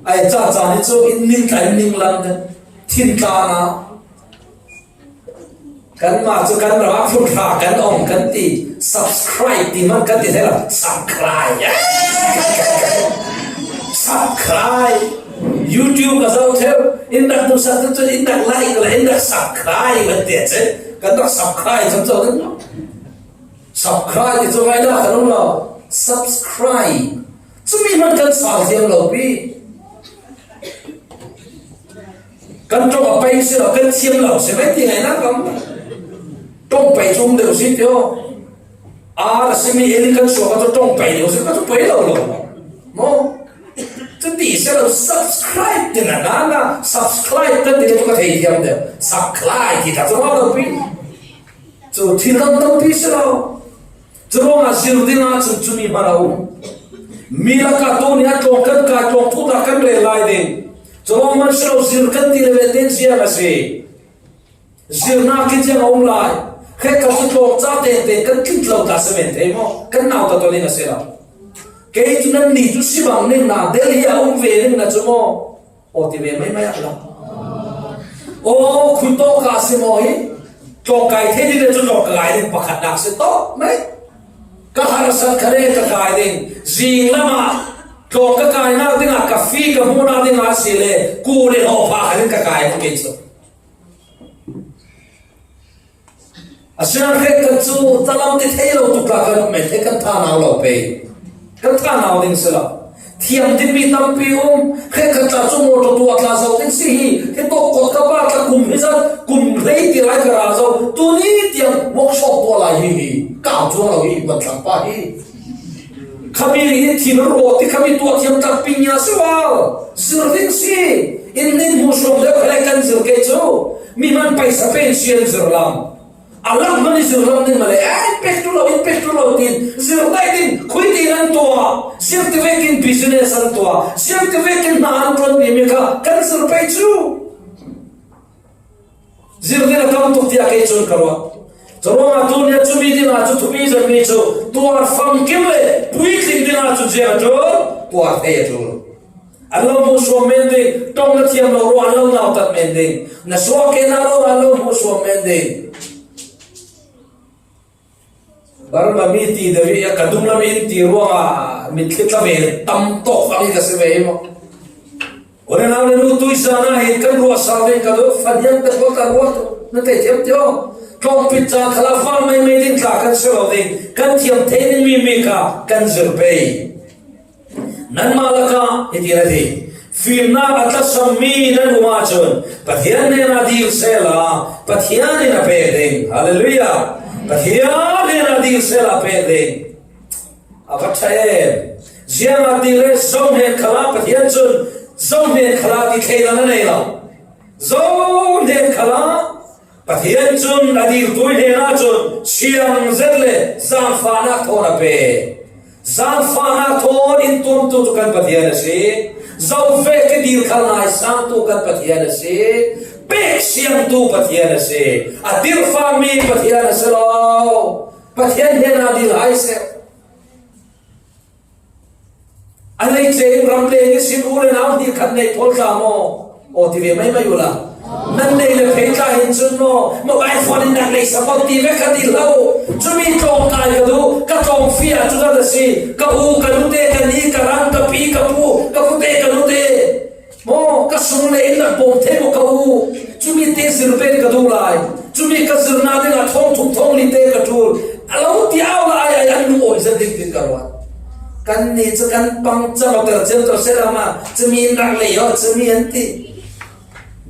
Ai caca ni cu in ning tla in ning lam deuh. Thin tla na. Kanmah cu kan ram ah phun hra kan ong kan ti. Subscribe ti man kan ti thei lo. Subscribe. Subscribe. YouTube ka zoh theu. In rak duhsak tu cun in rak like le in rak subscribe kan ti a cun. Kan rak subscribe cun zoh deuh. Subscribe ti cu ngaihnak kan um lo. Subscribe. Cumi hmanh kan sal thiam lo pi. Kan ṭong a pei si lo, kan thiam lo si mai ti ngaihnak kan um. Ṭong pei cu um deuh si tio. A simi in kan suak a cu ṭong pei deuh si, ka cu pei lo lo. Maw? Cuti si lo, subscribe ti na, na, na, subscribe kan ti cu ka thei thiam deuh. Subscribe ti ta cu lo pi. Cu thil dang tampi si lo. Curuangah zir ding ahcun cumi hmanh a um. Mi lakah tu nih a tlawng kan kai, tlawng thutnak kan rel lai ding. Cawlawng man si lo, zir kan ti le ve ten ziang a si. Zirna kiciang a um lai. Khe ka cu tlawng ca tengteng kan tlin lo ta seven thei maw? Kan nau ta tuan in a si lo. Kei cu nan ni cu si bang ning na, Delhi a um ve ning na cu maw? Aw ti ve mai mai a lo. Aw, khui tawk ka si maw hi? Tlawng kai thei ding le cu tlawng ka kai ding pakhat nak si tawk mai. Ka harsat kha le ka kai ding. Zing lamah tlawng ka kainak dingah ka fi ka hmuhnak dingah a si le ku le hlawh pha kha ding ka kai ding kei cu. Asinan hrekkhat cu talam ti thei lo tuk tla kan um men thei kan thanau lo pei. Kan thanau ding si lo. Thiam dingmi tampi um. Hrekkhat tla cu mawṭaw tuah tla zo ding si hi. Hi tawk kot ka pa tla kum hi zat, kum hlei ti lai ka ra zo. Tuni tiang workshop tuah lai hi hi. Kau cuang lo hi, van tlang pa hi. Khami hi thin raw ti khami tuah thiam tlang ping nia si val. Zir ding si. In nin hmuhsuam deuh kha le kan zir kei cu. Mi man paisa pe in si an zir lam. A lak man i zir lam ding male, eh, in pek tu lo, in pek tu lo tin, zir dai din, khui din an tuah, zir ti vekin business an tuah, zir ti vekin hna an tuan mi mi kha, kan zir pei cu. Zir din a tam tuk tiah kei cun ka ruah. Curuangah tu nia cu mi din ah cu thupi zat mi cu, tuar famkim le puitling din ah cu ziah a ṭul, tuar thei a ṭul. An lo hmuhsuam men ding, ṭong na thiam lo ruah an lo nautat men ding, na suak ke na lo an lo hmuhsuam men ding. Burma mi ti deuh i a ka dunglam in ti ruangah mitthli tla ve tam tawk a ka si ve i maw? Ule nau le nu tuisa na hi kan ruah sa ve ka duh, faniang te pawl ta ruah tu na te thiam tio. Tlawng pit ca khala far mai mai ding tla kan si lo ding, kan thiam thei ding mi mi kha kan zir pei. Nanmah lakah hiti na ti, fimnak a tlasammi nan um ahcun Pathian hnenah dil sehla Pathian in a pek ding. Hallelujah! Pathian hnenah dil sehla a pek ding. A va ṭha em. Ziangahtile zohhnen khalah Pathian cun zohhnen khalah ti thleidan a nei lo. Zohhnen khalah Pathian cun a dirtu hnenah cun siang zet le zaangfahnak thawn a pe. Zaangfahnak thawn in tuamtu cu kan Pathian a si. Zo vek i dil khal ngai sangtu kan Pathian a si. Pek siangtu Pathian a si. A dirfahmi Pathian a si lo. Pathian hnenah dil hai seh. A leice in ram leng ihsin u le nau hnih khat nei pawl tla maw? Aw ti ve mai mai uhla. Nan nei le phei tla hin cun maw? Mobile phone in rak nei sa ko ti ve kha ti hlah u. Cumi tlawng kai ka duh, ka tlawng fia cu zat a si. Ka u, ka nute, ka ni, ka ram, ka pi, ka pu, ka pute, ka nute. Maw, ka sung le in rak bawm thei maw ka u? Cumi te zir pen ka duh lai. Cumi ka zirnak dingah thawng thum thawng li te ka ṭul. A lo ti au lai ai an lu awi zat ding tin ka ruat. Kannih cu kan pang cang awter ciamco seh lam ah cumi in rak lei aw cumi an ti.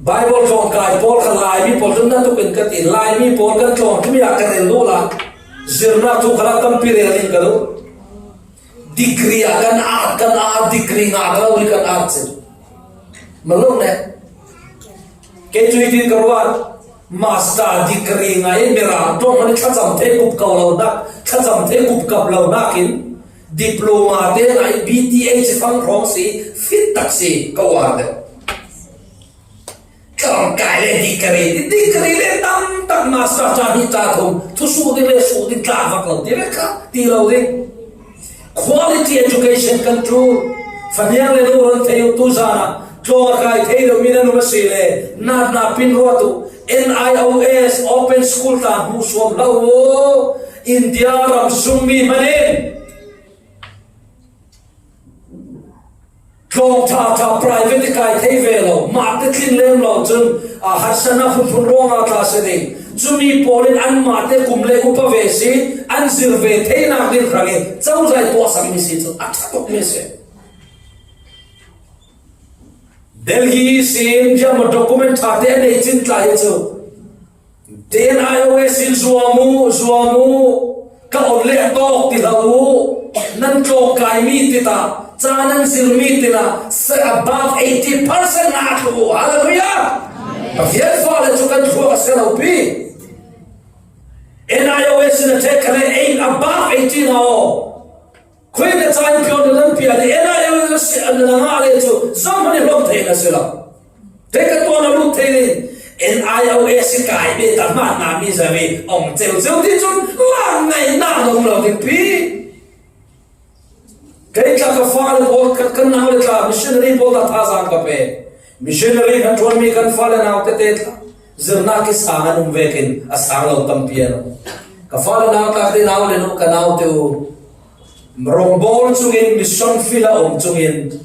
Baibal tlawng kai pawl kha Laimi pawl tlun na tukin ka ti. Laimi pawl kan tlawng cumi ah ka rel duh lai. Zirnak thu khalah tampi rel in ka duh. Degree ah kan at, kan at, degree ngah ka lo nih kan at cin. Malung le. Kei cu hitin ka ruat, master degree ngah in Mirang ṭong hmanh i thlacam thei kup ko lo nak, thlacam thei kup kap lo nakin diploma te ngah i B T H fang hrawng si, fit tak si, ka uar deuh. Tlawng kai le degree, degree le tam tak master ca hnih ca thum, thu suh ding le suh ding tla vak lo ti ve kha, ti lo ding. Quality education kan ṭul. Faniang le nu ron thei u tu zan ah tlawng a kai thei lo mi nan um a si le, natna pin ruat u. N I O S, Open School tla hmuhsuam hlah u. India ram sungmi hmanh in tlawng ṭha ṭha private i kai thei ve lo, mah te tling lem lo cun, aa, harsatnak phunphun ruangah tla si ding. Cumi pawl in anmah te kum le upa ve si, an zir ve theinak ding hrang i cozah tuahsakmi si cu a ṭha tukmi si. Delhi ihsin ziahma document ṭha te a nei cin tla hi cu. N I O S in zuam u, zuam u, ka on le a tawk ti hlah u. Nan tlawng kai mi ti ta, ca nan zir mi ti na, se above eighty percent na a tlu. Hallelujah! Pathian fa le cu kan thluak a si lo pi. N I O S in a ṭhek kha le eight above eighty na aw. Khui na ca in pion na nan pia le N I O S in na ngah le cu zohhmanh i hlawm thei na si lo. Te ka tuan a lut thei ding. N I O S i kai be ta hman na mi za ve. Ong ceu ceu ti chun lang ngai na dong lo ding pi. Kei tla ka fale pawl, ka, ka nau le tla, missionary pawl tla tha zang ka pe. Missionary kan tuan mi kan fale nau te te tla. Zirna ki sang an um vekin, a sang lo tampi an um. Ka fale nau tla te nau le nu ka nau te u. Rongbol chungin, mission field a um chungin.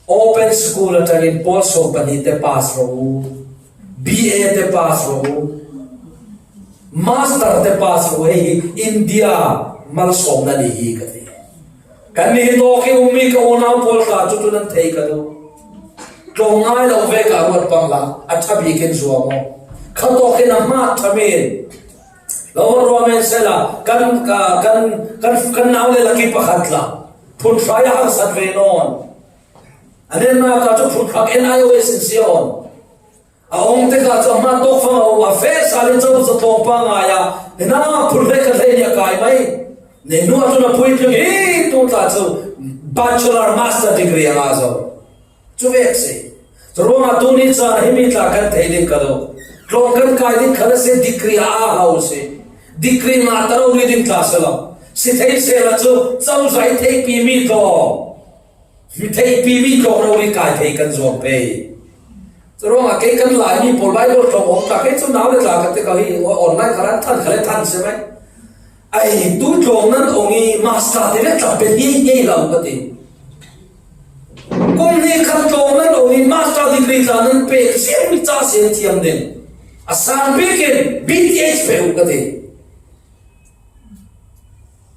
Open school a tangin pawl sawm pahnih te pass ro u. B A te pass ro u. Master te pass ro u. Hei hi India malsawmna ni hi ka ti. Kan ni tawk hi um mi ka unau pawl tla chu tu nan thei ka duh. Tlawm ngai lo ve ka ruat pang la, a tha bikin zuam aw. Kha tawk hi na hmat tha min. Lo ruam en sela, kan, ka, kan, kan, kan nau le laki pakhat la. Phun hrai a hangsat ve nawn. A nen na ka chu phun hrak N I O S in si awn. A ong te ka chu a hma tawk fang a um a fe sa le chau chu tlawm pa ngai a. Hina phun le ka hlei ni a kai mai. Nei nu a chu na pui tling hi tu ta chu bachelor master degree a nga zo. Chu vek si. Chu ruang a tu ni cha hi mi tla kan thei ding ka lo. Tlawm kan kai ding kha la se degree a a hau si. Degree ma ta ro ni ding tla se lo. Si thei se la chu chau zai thei pi mi tlo. Mi thei pi mi tlawm lo ni kai thei kan zuam pe. Chu ruang a kei kan lai mi pawl Bible tlawm ong ta kei chu nau le tla ka te ka hi online ka ran than kha le than se mai. Ai, tu tlawm nan ong i master ti le tla pe hi hi lo ka ti. Kum ni khat tlawm nan ong i master degree tla nan pe siam mi cha siam thiam den. A sang bikin B T H pe u ka ti.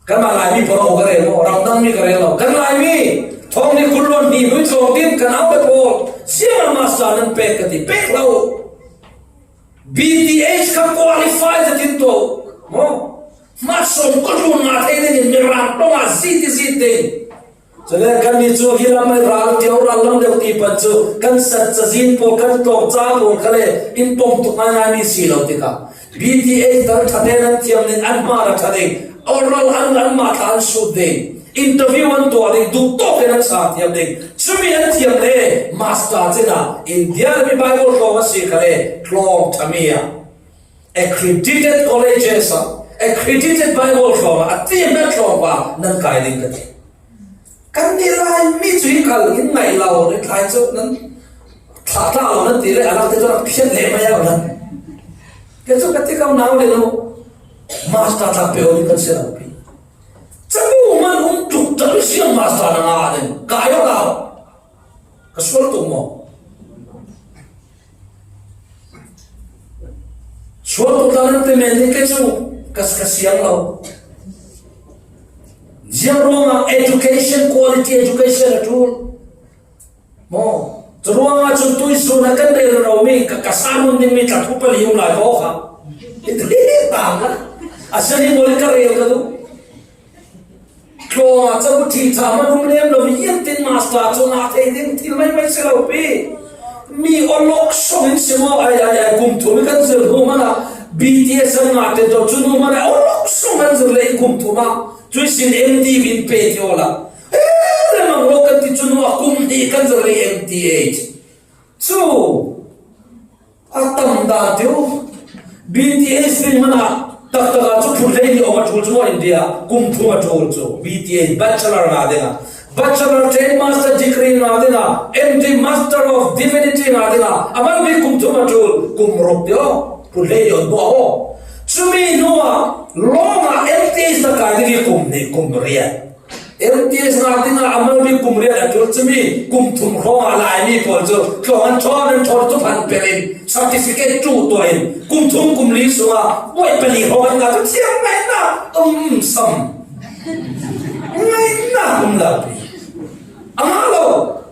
Kan ma lai mi pawl ka rel lo, ram dang mi ka rel lo. Kan lai mi, thong ni kul lon ni hui tlawm din kan au le pawl. Siam a master nan pe ka ti, pe lo. B T H ka qualify ta tin to. Mo? Ma som ko lu na thei ding in mi ram to ma zi ti zi ding. Chule kan ni chu hi lam mai ral tio ral lam deu ti pan chu kan sat cha zin po kan tlawm cha po ka le in pom tu ngai ngai mi si lo ti ka. B T H dal tha te nan thiam nin an ma ra tha ding. Oral an an ma tha an su ding. Interview an tuah ding, duk tawk in an sa thiam ding. Chumi an thiam le, master chin a, India le mi Bible tlawm a si kha le, tlawm tha mi a. Accredited colleges a, accredited Bible tlawm a, a thiam na tlawm a, nan kai ding ka ti. Kan ni lai mi chu hi kal in ngai lo, ni lai chu nan tha tha lo nan ti le, a lang te chu nan phian le mai a nan. Ke chu ka ti kam nau le lo, master tha pe o ni kan se lo pi. Chabu man um tuk ta lu siam master na nga den. Ka yo ka. Ka sual tuk mo. Sual tuk ta nan te men ni ke chu ka, ka siang lo. Ziang ruang a education, quality education a tul. Mo, churuanga chu tuisun a kan rel ro mi, ka, ka sanun ding mi tla thu pali um lai bo kha. Iti ta na. A sani bol ka rel ka du. Tlawm a chabu thi tha man um lem lo mi, ian tin master chu na thei ding thil mai mai si lo pi. Mi o lok song in si mo, ai, ai, ai, kum thum kan zir nu mana. B T S an nga te to chu nu mana, o lok song kan zir le kum thum a. Chu sin M D in pe ti ola. Eh, le mang lo kan ti chu nu a kum ni kan zir le M T H. Chu. A tam dan tiu. B T H ni mana tak tak a chu phun lei ni om a thul chu India. Kum thum a thul chu. B T H bachelor na dinga. Bachelor trained master degree na dinga. M D master of divinity na dinga. Amal mi kum thum a thul. Kum ruk tiu. Phun lei ni om bo. Chumi nu a. Long a M T H na kai ding kum ni kum riat. M T S na dinga amal mi kum riat a tul chumi kum thum hrawng a lai mi pawl chu tlawng an thawn an thawn chu phan pelin certificate tu tuahin kum thum kum li sunga buai pali hrawng an nga chu thiam ngaina um sam ngaina um la pi. Anga lo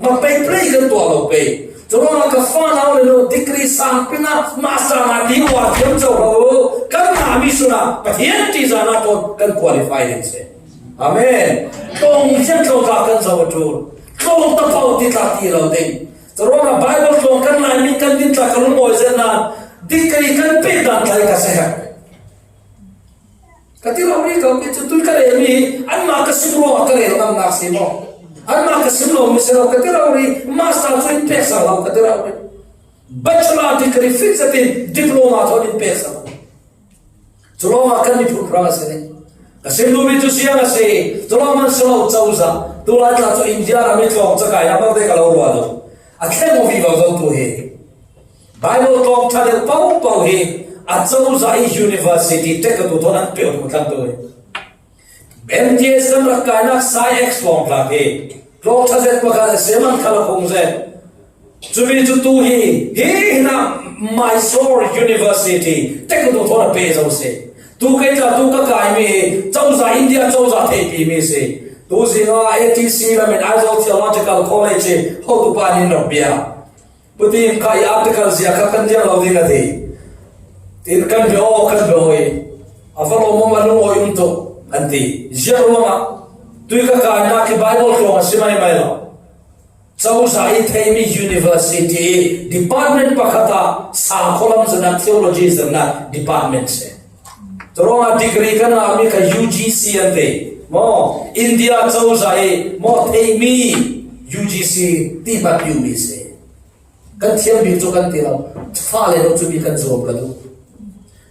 ma pei play kan tua lo pei. Churuanga ka fa nau le lo degree sang pina master na ti wa thiam chau ho kan na mi suna Pathian ti zana ton kan qualify den se. Amen. Tong sian tong ka kan zo tu. Tong ta pau ti ta ti lo ding. Churuanga Bible tong kan lai mi kan din ta kan mo zen na. Degree kan pe dan tai ka se ha. Ka ti lo ri ka ke chu tu ka le mi. An ma ka sim lo ka le ngam na si mo. An ma ka sim lo mi se lo ka ti lo ri. Master chu in pe sa lo ka ti lo ri. Bachelor degree fix a tin diploma thawn in pek sa. Chulawma kan ni phun rang a si ni. Ka sim lumi chu siang a si. Chulawma man silo chozah. Tulai tla chu India ram i tlawng chakai a bang te ka lo ruah lo. A thleng aw vivo zo tu hi. Bible tlawng ṭha deuh pau pau hi. A chozah i university tek ka tu thawn an peuh tu tlang tu hi. M T S kan rak kainak Psy X tlawng tlak hi. Tlawng ṭha zet pakhat a siam an khala khung zet. Chumi chu tu hi, hi hina Mysore University, tek tu thawn a pe zo si. Tu kei tla tu ka kai mi hi, chozah India chozah theipi mi si. Tu zinga A T C lamin Aizawl Theological College hi, hotupa nin rak bia. Putin kha i article zia kha kan diang lo ding a ti. Tin kan be aw, kan be aw i. A va lo mama lung aw i um tu, an ti. Zia ruangah, tui ka kainak hi Bible tlawng a si mai mai lo. Chozah i theimi university department pakhat a sakhaw lam zirna theology zirna department si. Chulawma degree kan ngah mi kha U G C an ti. Maw, India chozah i maw theimi U G C ti hmat piu mi si. Kan thiam bik chu kan ti lo. Fale lo chu mi kan zuam ka duh.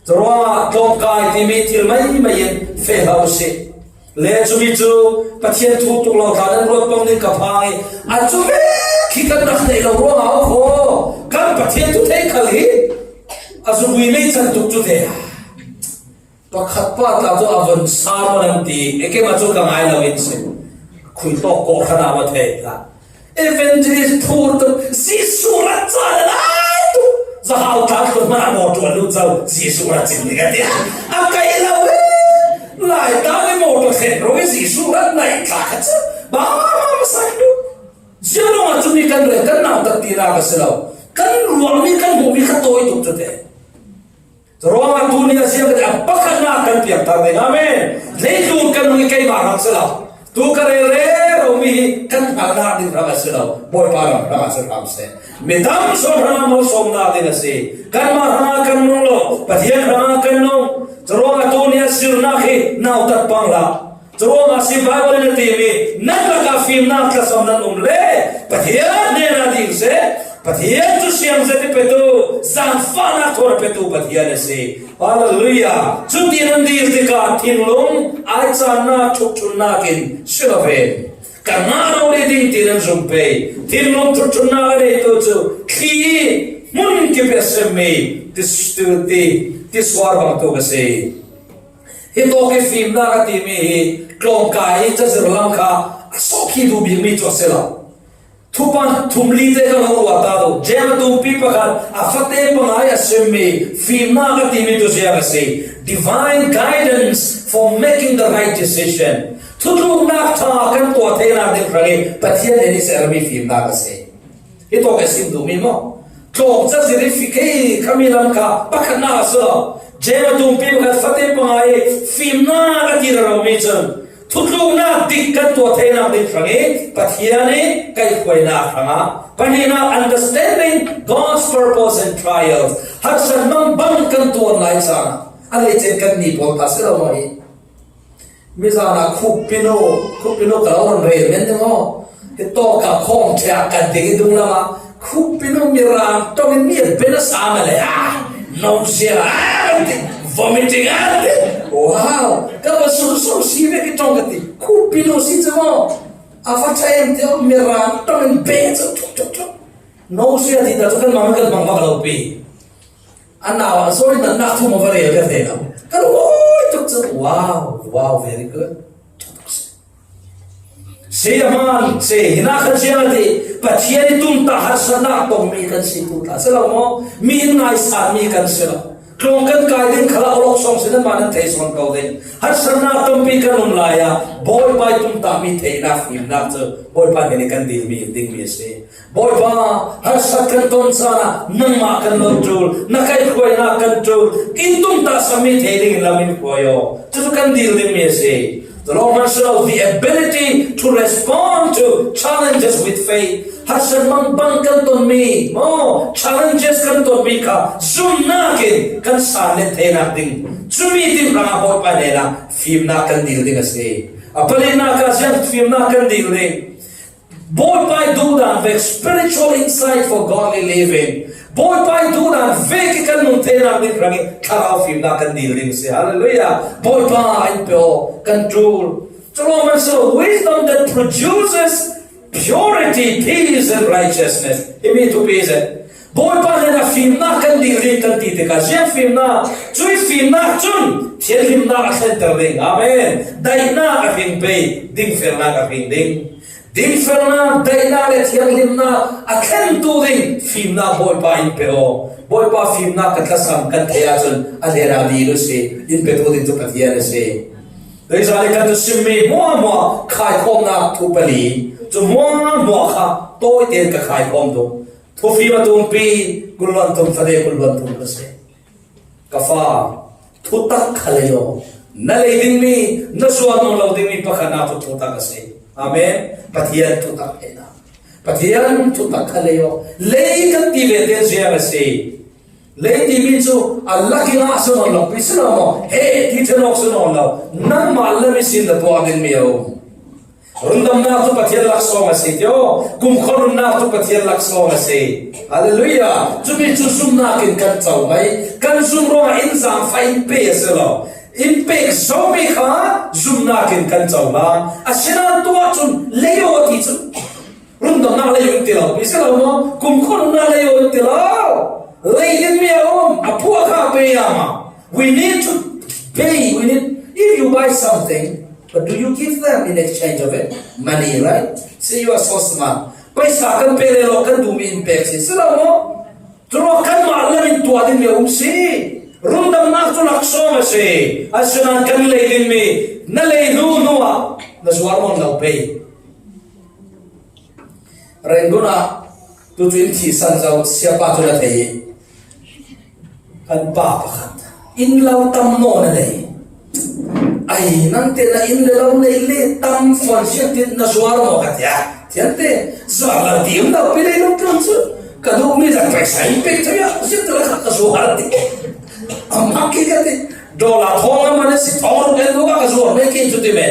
Chulawma tlawngkai timi thil mai mai in fe hau si. Le chumi chu Pathian thu tuk lo tla nan ruat pawng ding ka phang i. A chu vek khi kan rak nei lo ruangah aw khaw. Kan Pathian thu thei khal hi. A zugui mei chan tuk chu te. Pakhat pa tla chu a von sa maw nan ti. E keima chu ka ngai lo in si. Khui tawk kawh khan a va thei tla. Evangelist phur tu, Jesu rat ca le lai tu. Zahau tla tu hmana mawtaw lut zo, Jesu rat cin ni ka tia. A kai lo e. Lai ta ni mawtaw thlen ro e Jesu rat nai tla ka ca. Ba ma ma ma sai tu. Zia lo a chumi kan rel kan nau tak ti na ka si lo. Kan ruang mi kan hmu mi ka tawi tuk tu te. Ruangah tuni a siam a pakhatna kan piang thar ding. Amen. Leitlun kan hung i keimah hrang si lo. Tu ka rel rero mi hi kan hngalhna ding hrang a si lo. Bawipa ram hrang a si hrang seh. Mi tam sawn hrang a malsawmna ding a si. Kanmah hrang a kan nung lo. Pathian hrang a kan nung. Ruangah tuni a sirnak hi nautat pang hlah. Curuangah si Bible in a timi, nan lakah fimnak tlasam nan um le Pathian hnenah ding seh, Pathian cu siang zet i petu, zaangfahnak thawn a petu Pathian a si. Hallelujah! Cuti nan dil tikah thinlung, aicannak, ṭhukṭhunnak in si lo ve. Ka ngah lo ding ti nan zum pei. Thinlung ṭhukṭhunnak a neitu cu thli i hmun kip i a semmi ti, ti, ti sual bangtuk a si. Hi tawk i fimnak a timi hi tlawngkai i cazir lam kha a sawh khi duh bikmi cu a si lo. Thupan thum li te ka lo ruah ta lo. Jeim a tumpi pakhat a fate pangai a simmi fimnak a timi tu ziang a si. Divine guidance for making the right decision. Thutluknak ṭha kan tuah theinak ding hrang i Pathian nih i sermi fimnak a si. Hi tawk i sim duhmi maw? Tlawng cazir i fik hei khami lam kha pakhatnak a si lo. Jeim a tumpi pakhat fate pangai i fimnak a ti reromi cun thutluknak dik kan tuah theinak ding hrang i Pathian i kaihhruainak hrangah pahnihnak understanding God's purpose and trials harsat mangbang kan tuan lai caan a leicen kan ni pawl ta si lo maw hi? Mizan ah khuppinu, khuppinu ka lo run rel men ding aw. Hi tawk ah khawng ṭhiak kan ding i dung lamah khuppinu mirang ṭawng in mi a ben a sa ma le a nausea a ti, vomiting a ti. Wow, ka va sur sur si vek i ṭawng ka ti. Khuppinu si cu maw a va ṭha em ti aw, mirang ṭawng in be cu ṭhuk ṭhuk ṭhuk. Nausea ti ta cu kan mang kan mang bak lo pi. A nau ah zawi natnak thum a va rel ka thei lo. Ka ruai tuk cu, wow, wow, very good. Si a hman, si, hinah khan ziang a ti, Pathian i tumtah harsatnak tongmi kan si tu ta si lo maw? Mi in ngaisatmi kan si lo. Tlawng kan kai ding khalah awlok sawng si nanmah nan thei sawn ko ding. Harsatnak tampi kan um lai ah, Bawipa i tumtahmi theihnak, fimnak cu Bawipa hnen i kan dilmi, dingmi a si. Bawipa, harsat kan ton caan ah nangmah kan lo ṭul, na kaihhruainak kan ṭul, in tumtah sami thei dingin lam in hruai aw. Cucu kan dil dingmi a si. Tlawng hman si lo, the ability to respond to challenges with faith. Harsat mangbang kan tonmi, maw, challenges kan tonmi kha zumnak in kan san let theinak ding. Cumi ding hrangah Bawipa hnenah fimnak kan dil ding a si. A palinak ah ziang fimnak kan dil ding. Bawipa i duhdan vek, spiritual insight for godly living. Bawipa i duhdan vek i kan nun theinak ding hrangin thlarau fimnak kan dil ding si. Hallelujah. Bawipa in pe aw kan ṭul. Chu Romans saw, wisdom that produces purity, peace and righteousness. Himi thupi se. Bawipa hnenah fimnak kan dil ding kan ti tikah ziang fimnak, cui fimnak cun thianhlimnak a thlenter ding. Amen. Daihnak a hring pei, dingfelnak a hring ding. Dingfelnak, daihnak le thianghlimnak a thlentu ding fimnak Bawipa in pe aw. Bawipa fimnak kan tlasam kan theih ahcun a hlenah dil u si, in petu ding cu Pathian a si. Tuizan i kan tu simmi hmuahhmuah khaikhawmnak thu pali cu hmuahhmuah kha tawi tein ka khaikhawm tuk. Thufim a tumpi, kul hluan thum fate kul hluan thum ka si. Ka fa, thutak kha lei aw. Na lei dingmi, na zuar nawn lo dingmi pakhatnak cu thutak a si. Amen. Pathian thutak he na. Pathian thutak kha lei aw. Lei kan ti ve te ziang a si. Lei timi cu a lak i ngah si nawn lo, pi si lo maw? He ti ṭhen awk si nawn lo. Nangmah lam ihsin na tuah dingmi a um. Rundamnak cu Pathian laksawng a si, tio. Kumkhua nunnak cu Pathian laksawng a si. Hallelujah. Cumi cu zumnak in kan co mai. Kan zum ruangah in zaangfah in pe a si lo. In pek zomi kha zumnak in kan co hna. Asinain tuah cun lei aw ti cu rundamnak lei aw ti lo. Pi si lo maw? Kumkhua nunnak lei aw ti lo. Lei dingmi a um. A phuah kha pe a ma. We need to pay. We need, if you buy something, but do you give them in exchange of it? Money, right? See, you are so smart. Paisa kan pe le lo kan duhmi in pek si, si lo maw? Curuangah kanmah lam in tuah dingmi a um si. Rundamnak cu laksawng a si. Asinain kan lei dingmi na lei hnu hnu ah na zuar nawn lo pei. Rangoon ah tucu in thihsan zo siapa cu na thei i kan pa pakhat inn lo tam nawn a nei. Ai, nangte na inn le lo nei le tam fawn siat tin na zuar maw ka tiah. Thiante zuar lo ti um lo pi lei lo tlun cu ka duhmi zat paisa in pek thei ah ziat tu le kha ka zuar ti. Amah ki ka ti. Dollar thawng a man a si thawng ruk en duh ka zuar mai ki cu ti me.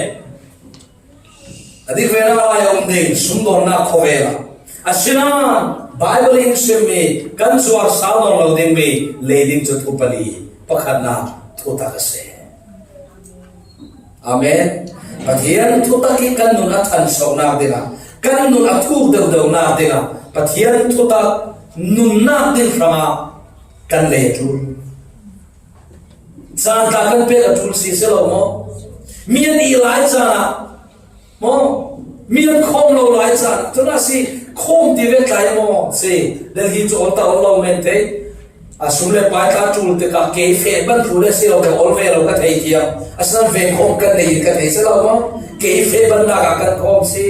A dik ve nak lai a um ding sumdawnnak khawvel ah. Asinain Baibal in chimmi kan zuar sal nawn lo dingmi lei ding cu thu pali, pakhatnak thutak a si. Amen. Pathian thutak i kan nun a thanchonak dingah, kan nun a thuk deuhdeuhnak dingah Pathian thutak nunnak ding hrangah kan lei a ṭul. Caan tla kan pek a ṭul si, si lo maw? Mi an ih lai caan ah maw? Mi an khawm lo lai caan ah, cun a si khawm ti ve tlai maw? Si, Delhi cu ol ta ol lo men thei. A sum le pai tla ṭul tikah kei feh ban thlu le si lo, ka ol ve lo ka thei tiang. Asinain ve khawm kan nei in ka thei si lo maw? Kei feh bannak ah kan khawm si.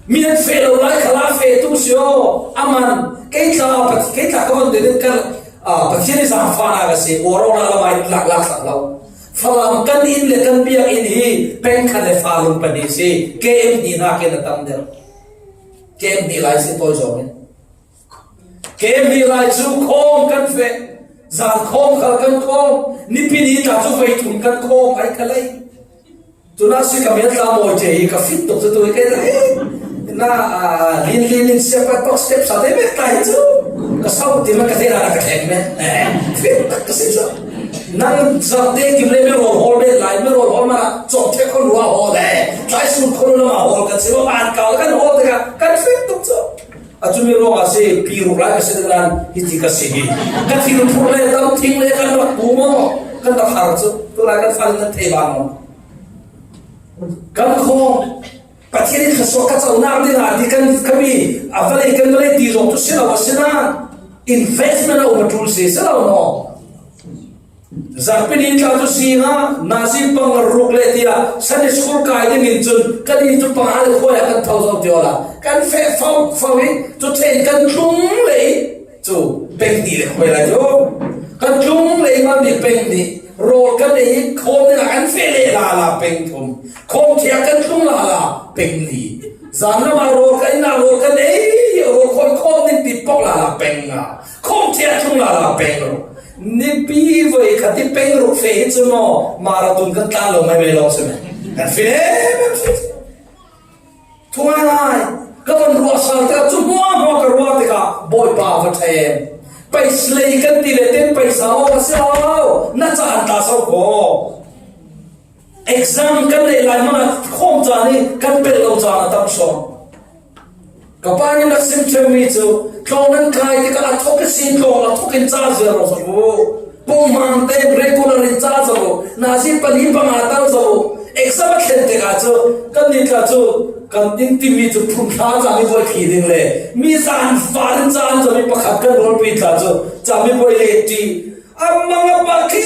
Mi an feh lo lai khalah feh tu si aw. A man, kei tla, kei tla ka von deuh in kan Ah, Pathian i zaangfahnak a si, uar awknak lamah in lak, lak sak lo. Falam kan inn le kan biakinn hi peng khat le fa lung pahnih si, K M hnih hnakin a tam deuh. K M hnih lai si tawi zong in. K M hnih lai cu khawm kan feh, zan khawm khal kan khawm, nipi ni tla cu voi thum kan khawm, ai ka lei. Tuna si ka mial tla mawi ṭe hi ka fit tuk cu tu hi kei ta hi. Na, ah, lin lin in siapa tok step sa te mek ta hi cu. Ka sau ti ma ka te na ka thleng me. Eh, fit tak ka si cu. Nang zat te kim le me rawl hawl me lai me rawl hawl ma cawk ṭhek kho lua hawl e. Tlai sun kho lua ma hawl kan si ma man kau kan hawl te ka kan fit tuk cu. A cumi ruangah si pi ruk lai ka si te nan hi ti ka si hi. Ka thil phurh le tam thing le kan rak bu maw? Kan rak har cu. Tu lai kan fal nan thei ba maw? Kan khawm, Pathian in thluachuah ka conak dingah ti kan, kan mi, a vawlei kan vawlei ti zong tu si lo a si nain investment a um a ṭul si, si lo maw? Zarhpi ni tla cu si hnga, nazi pang ruk le tiah Sunday school kai ding in cun kan i cu panga le khuai ah kan tho zo ti awla kan feh fo fo i cu ṭhen kan tlung lei. Cu peng hnih le khuai lai cu kan tlung lei mah mi peng hnih rawl kan ei i khawm dingah kan feh leh lala peng thum, khawm thiah kan tlung lala peng li, zan lamah rawl kan innah rawl kan ei i rawl khawi khawm ding ti pok lala peng nga, khawm thiah tlung lala peng ruk, nipi voi khat i peng ruk feh hi cu maw marathon kan tlan lo mai mai lawng si men kan feh leh men si. Thungai lai. Ka van ruah sal tikah, cu hmuahhmuah ka ruah tikah Bawipa va ṭha em. Paislei kan ti le tin paisa aw ka si lo, na caan ta so ko. Exam kan neih lai hmanah khawm caan i kan pelh lo caan a tam sawn. Ka pa nih na sim ṭheu mi cu tlawng nan kai tikah a thawk ihsin tlawng a thawk in ca zia lo zo. Pumhmang tein regular in ca zo. Nazi pali panga tal zo. Exam a thlen tikah cu kan nih tla cu kan in timi cu phun thla cami bawi khi ding le mi zan var in ca an zomi pakhat kan rualpi tla cu cami bawi le ṭi a mang a pa khi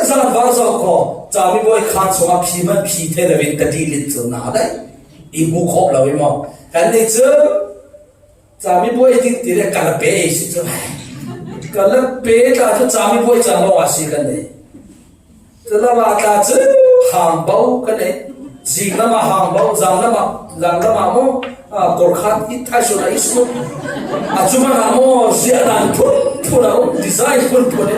zan var zo ko cami bawi khan sungah phi man phi thei lo in ka dil in cu na dai i hmu khawh lo i maw? Kan nih cu cami bawi ding ti le ka la pe ei si cu. Ka la pe tla cu cami bawi cang lawng a si kan nei. Cu lam ah tla cu hangbo kan nei. Zing lam ah hangbo, zang lam ah, zang lam ah maw? Ah, kawrkhat i thai sual ah i sut. A cu man ah maw, ziah dan phun phun a um, design phun phun i.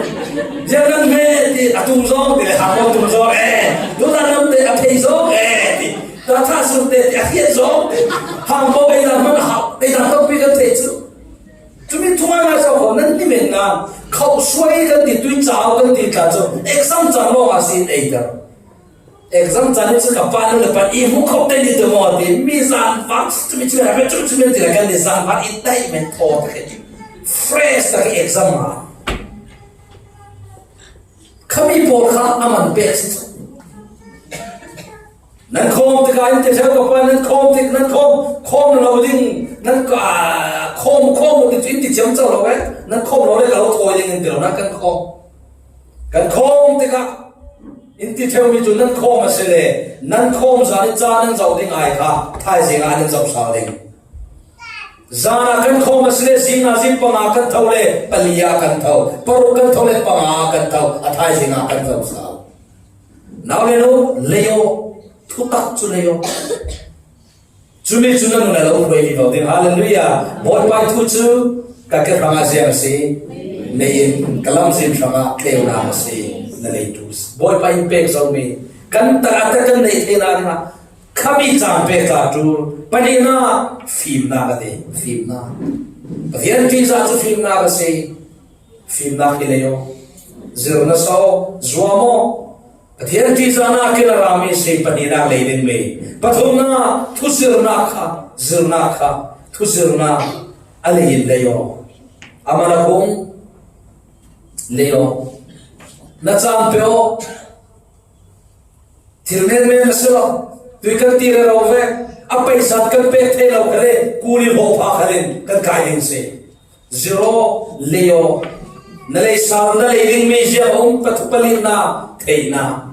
Ziah nan hme ti a tum zawng ti le hangbo tum zawng e. Duhdan lam te a thei zawng e ti. Tata sung te a hiat zawng te hang bo ei dan man a hau, ei dan tampi kan thei cu. Cumi thungai ngai sau ko nan ni men na khauh suai kan ti tui cau kan ti tla cu exam cang lawng a si in ei ter. Exam cang ni cu ka pa nu le pa i hmu khauh te ni tu maw ti mi zan vang cumi cumi a ve cumi cumi ti la kan ni zan vang i dai men thaw ta ke fresh ta ke exam ma. Khami pawl kha a man pek si cu. Nan khawm tikah in ti ṭheu ka pa, nan khawm tik, nan khawm, khawm lo ding, nan ka, khawm, khawm lo ding cu in ti ciamco lo eh, nan khawm lo le ka lo thawi ding in ti lo, nan kan khawm. Kan khawm tikah in ti ṭheu mi cu nan khawm a si le, nan khawm zan i ca nan zoh ding ai kha, thaizing ah nan zoh sal ding. Zan ah kan khawm a si le, zing ah zing panga kan tho le, pali ah kan tho, paruk kan tho le, panga ah kan tho, a thaizing ah kan zoh sal. Nau le nu, lei aw, thutak cu lei aw. Cumi cu na nun a lo hruai vivo ding. Hallelujah. Bawipa thu cu ka ke hrangah ziang a si. Mei in ka lamzin hrangah tleunak a si. Na lei tu. Bawipa in pek zomi kan tak a tak kan neih theihnak dingah khami caan pek ta tu. Pahnihnak fimnak a ti. Fimnak. Pathian ṭihzah cu fimnak a si. Fimnak hi lei aw. Zir na so, zuam aw. Pathian ṭihzahnak in a rami si pahnihnak lei dingmi. Pathumnak, thuzirnak kha, zirnak kha, thuzirnak a lei in lei aw. A man a kung lei aw. Na caan pe aw. Thil menmen a si lo. Tui kan ti rero ve. A paisa kan pek thei lo kha le, kuli hawpha kha in kan kai ding si. Zero lei aw. Na lei sal na lei dingmi ziah a um, pathu palinak theihnak.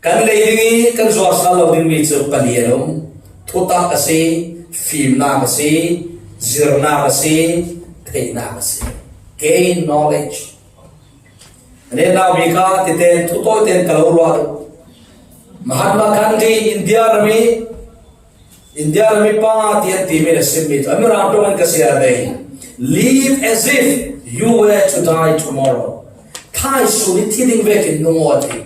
Kan lei ding i kan zuar sal lo dingmi cu pali an um. Thutak a si, fimnak a si, zirnak a si, theihnak a si. Gain knowledge. Nen nau mi kha titen thu tawi ten ka lo ruah. Mahatma Gandhi India rami India rami pa tian timi na simmi tu. Ami ram ṭawng in ka sia dei. Live as if you were to die tomorrow. Thai sun i thi ding vekin nung aw ti.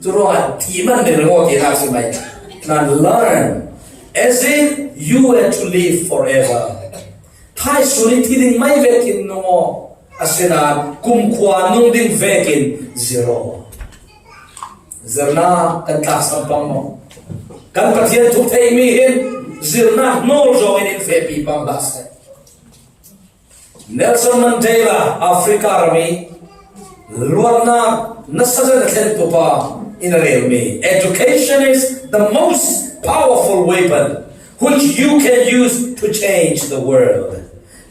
Cu ruangah thi man ding nung aw ti nak si mai. Nan learn as if you were to live forever. Thai sun i thi ding mai vekin nung aw. Asinain kumkhua nung ding vekin zir aw. Zirnak kan tlaksam pang maw? Kan Pathian thuk theihmi hin zirnak nawl zawngin in fehpi pang hlah seh. Nelson Mandela, Africa rami luatnak nasa zet a thlentu pa in a relmi, "Education is the most powerful weapon which you can use to change the world."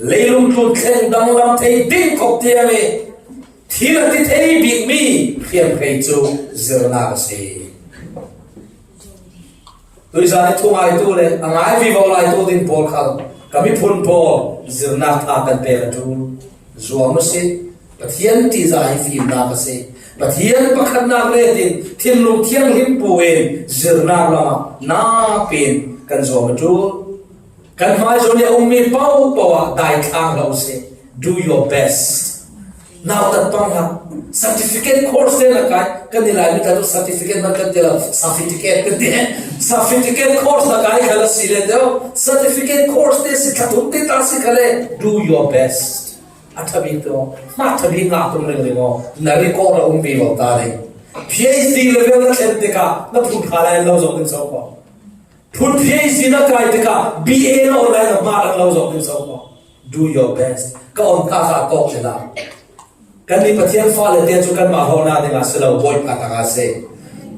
Leilung tlun thleng danglam thei ding khawp tiang i thil a ti thei bikmi hriamhrei cu zirnak a si. Tuizan i thungai tu le a ngai vivo lai tu ding pawl khal ka miphun pawl zirnak tha kan pek a ṭul. Zuam a si. Pathian ṭihzah hi fimnak a si. Pathian pakhatnak retin thinlung thianghlim pu in zirnak lamah napi in kan zuam a ṭul. Kan hmai zawn i a ummi paohpaoh ah daithlang hlah u sih. Do your best. Nautat pang ha. Certificate course te na kai, kan ni lai mi ta tu certificate man kan ti la, certificate kan ti. Certificate course na kai kha la si le deu. Certificate course te si kha tum te ta si kha le. Do your best. A thabi to. Ma thabi na tum ring ring o. Na record a um bi lo ta le. P H D level na chen te ka, na phun kha lai lo zo kan so ko. Phun P H D na kai te ka, B A na online na ma lo zo kan so ko. Do your best. Ka on ta ka ko che la. Kan ni Pathian fa le te chu kan ma ho na dinga silo boi pa ta ga se.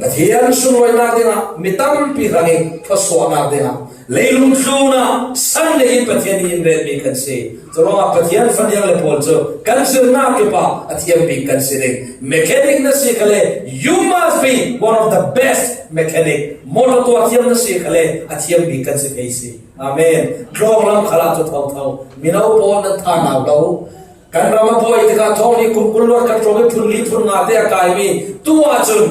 Pathian su roi na dinga, mi tampi rangi, pha so na dinga. Leilung tluna, san le in Pathian in ren mi kan si. Churuangah Pathian faniang le pawl cu kan zirnak kip ah a thiam bik kan si ding. Mechanic na si kha le, you must be one of the best mechanic. Motor tua thiam na si kha le, a thiam bik kan si thei si. Amen. Tlawng lam khal ah cu thotho. Mino pawl nan tha nau lo. Kan ram a buai tikah thawng nih kum kul luat kan tlawng i phun li phun nga te a kaimi tu ahcun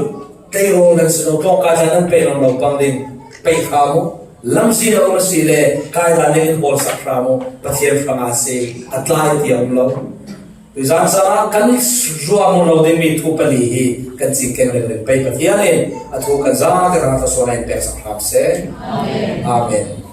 tleirawl nan si lo, tlawngkai zan nan pei lo, lo pang ding. Pei hram u. Lamzin a um a si le kai zan nih in bawlsak hram u. Pathian hrang a si, a tlai ti a um lo. Tuzan caah kan zuam lo dingmi thu pali hi kan cingkeng ringring pei. Pathian in a thu kan zate hrang a thluasuah in peksak hram seh. Amen.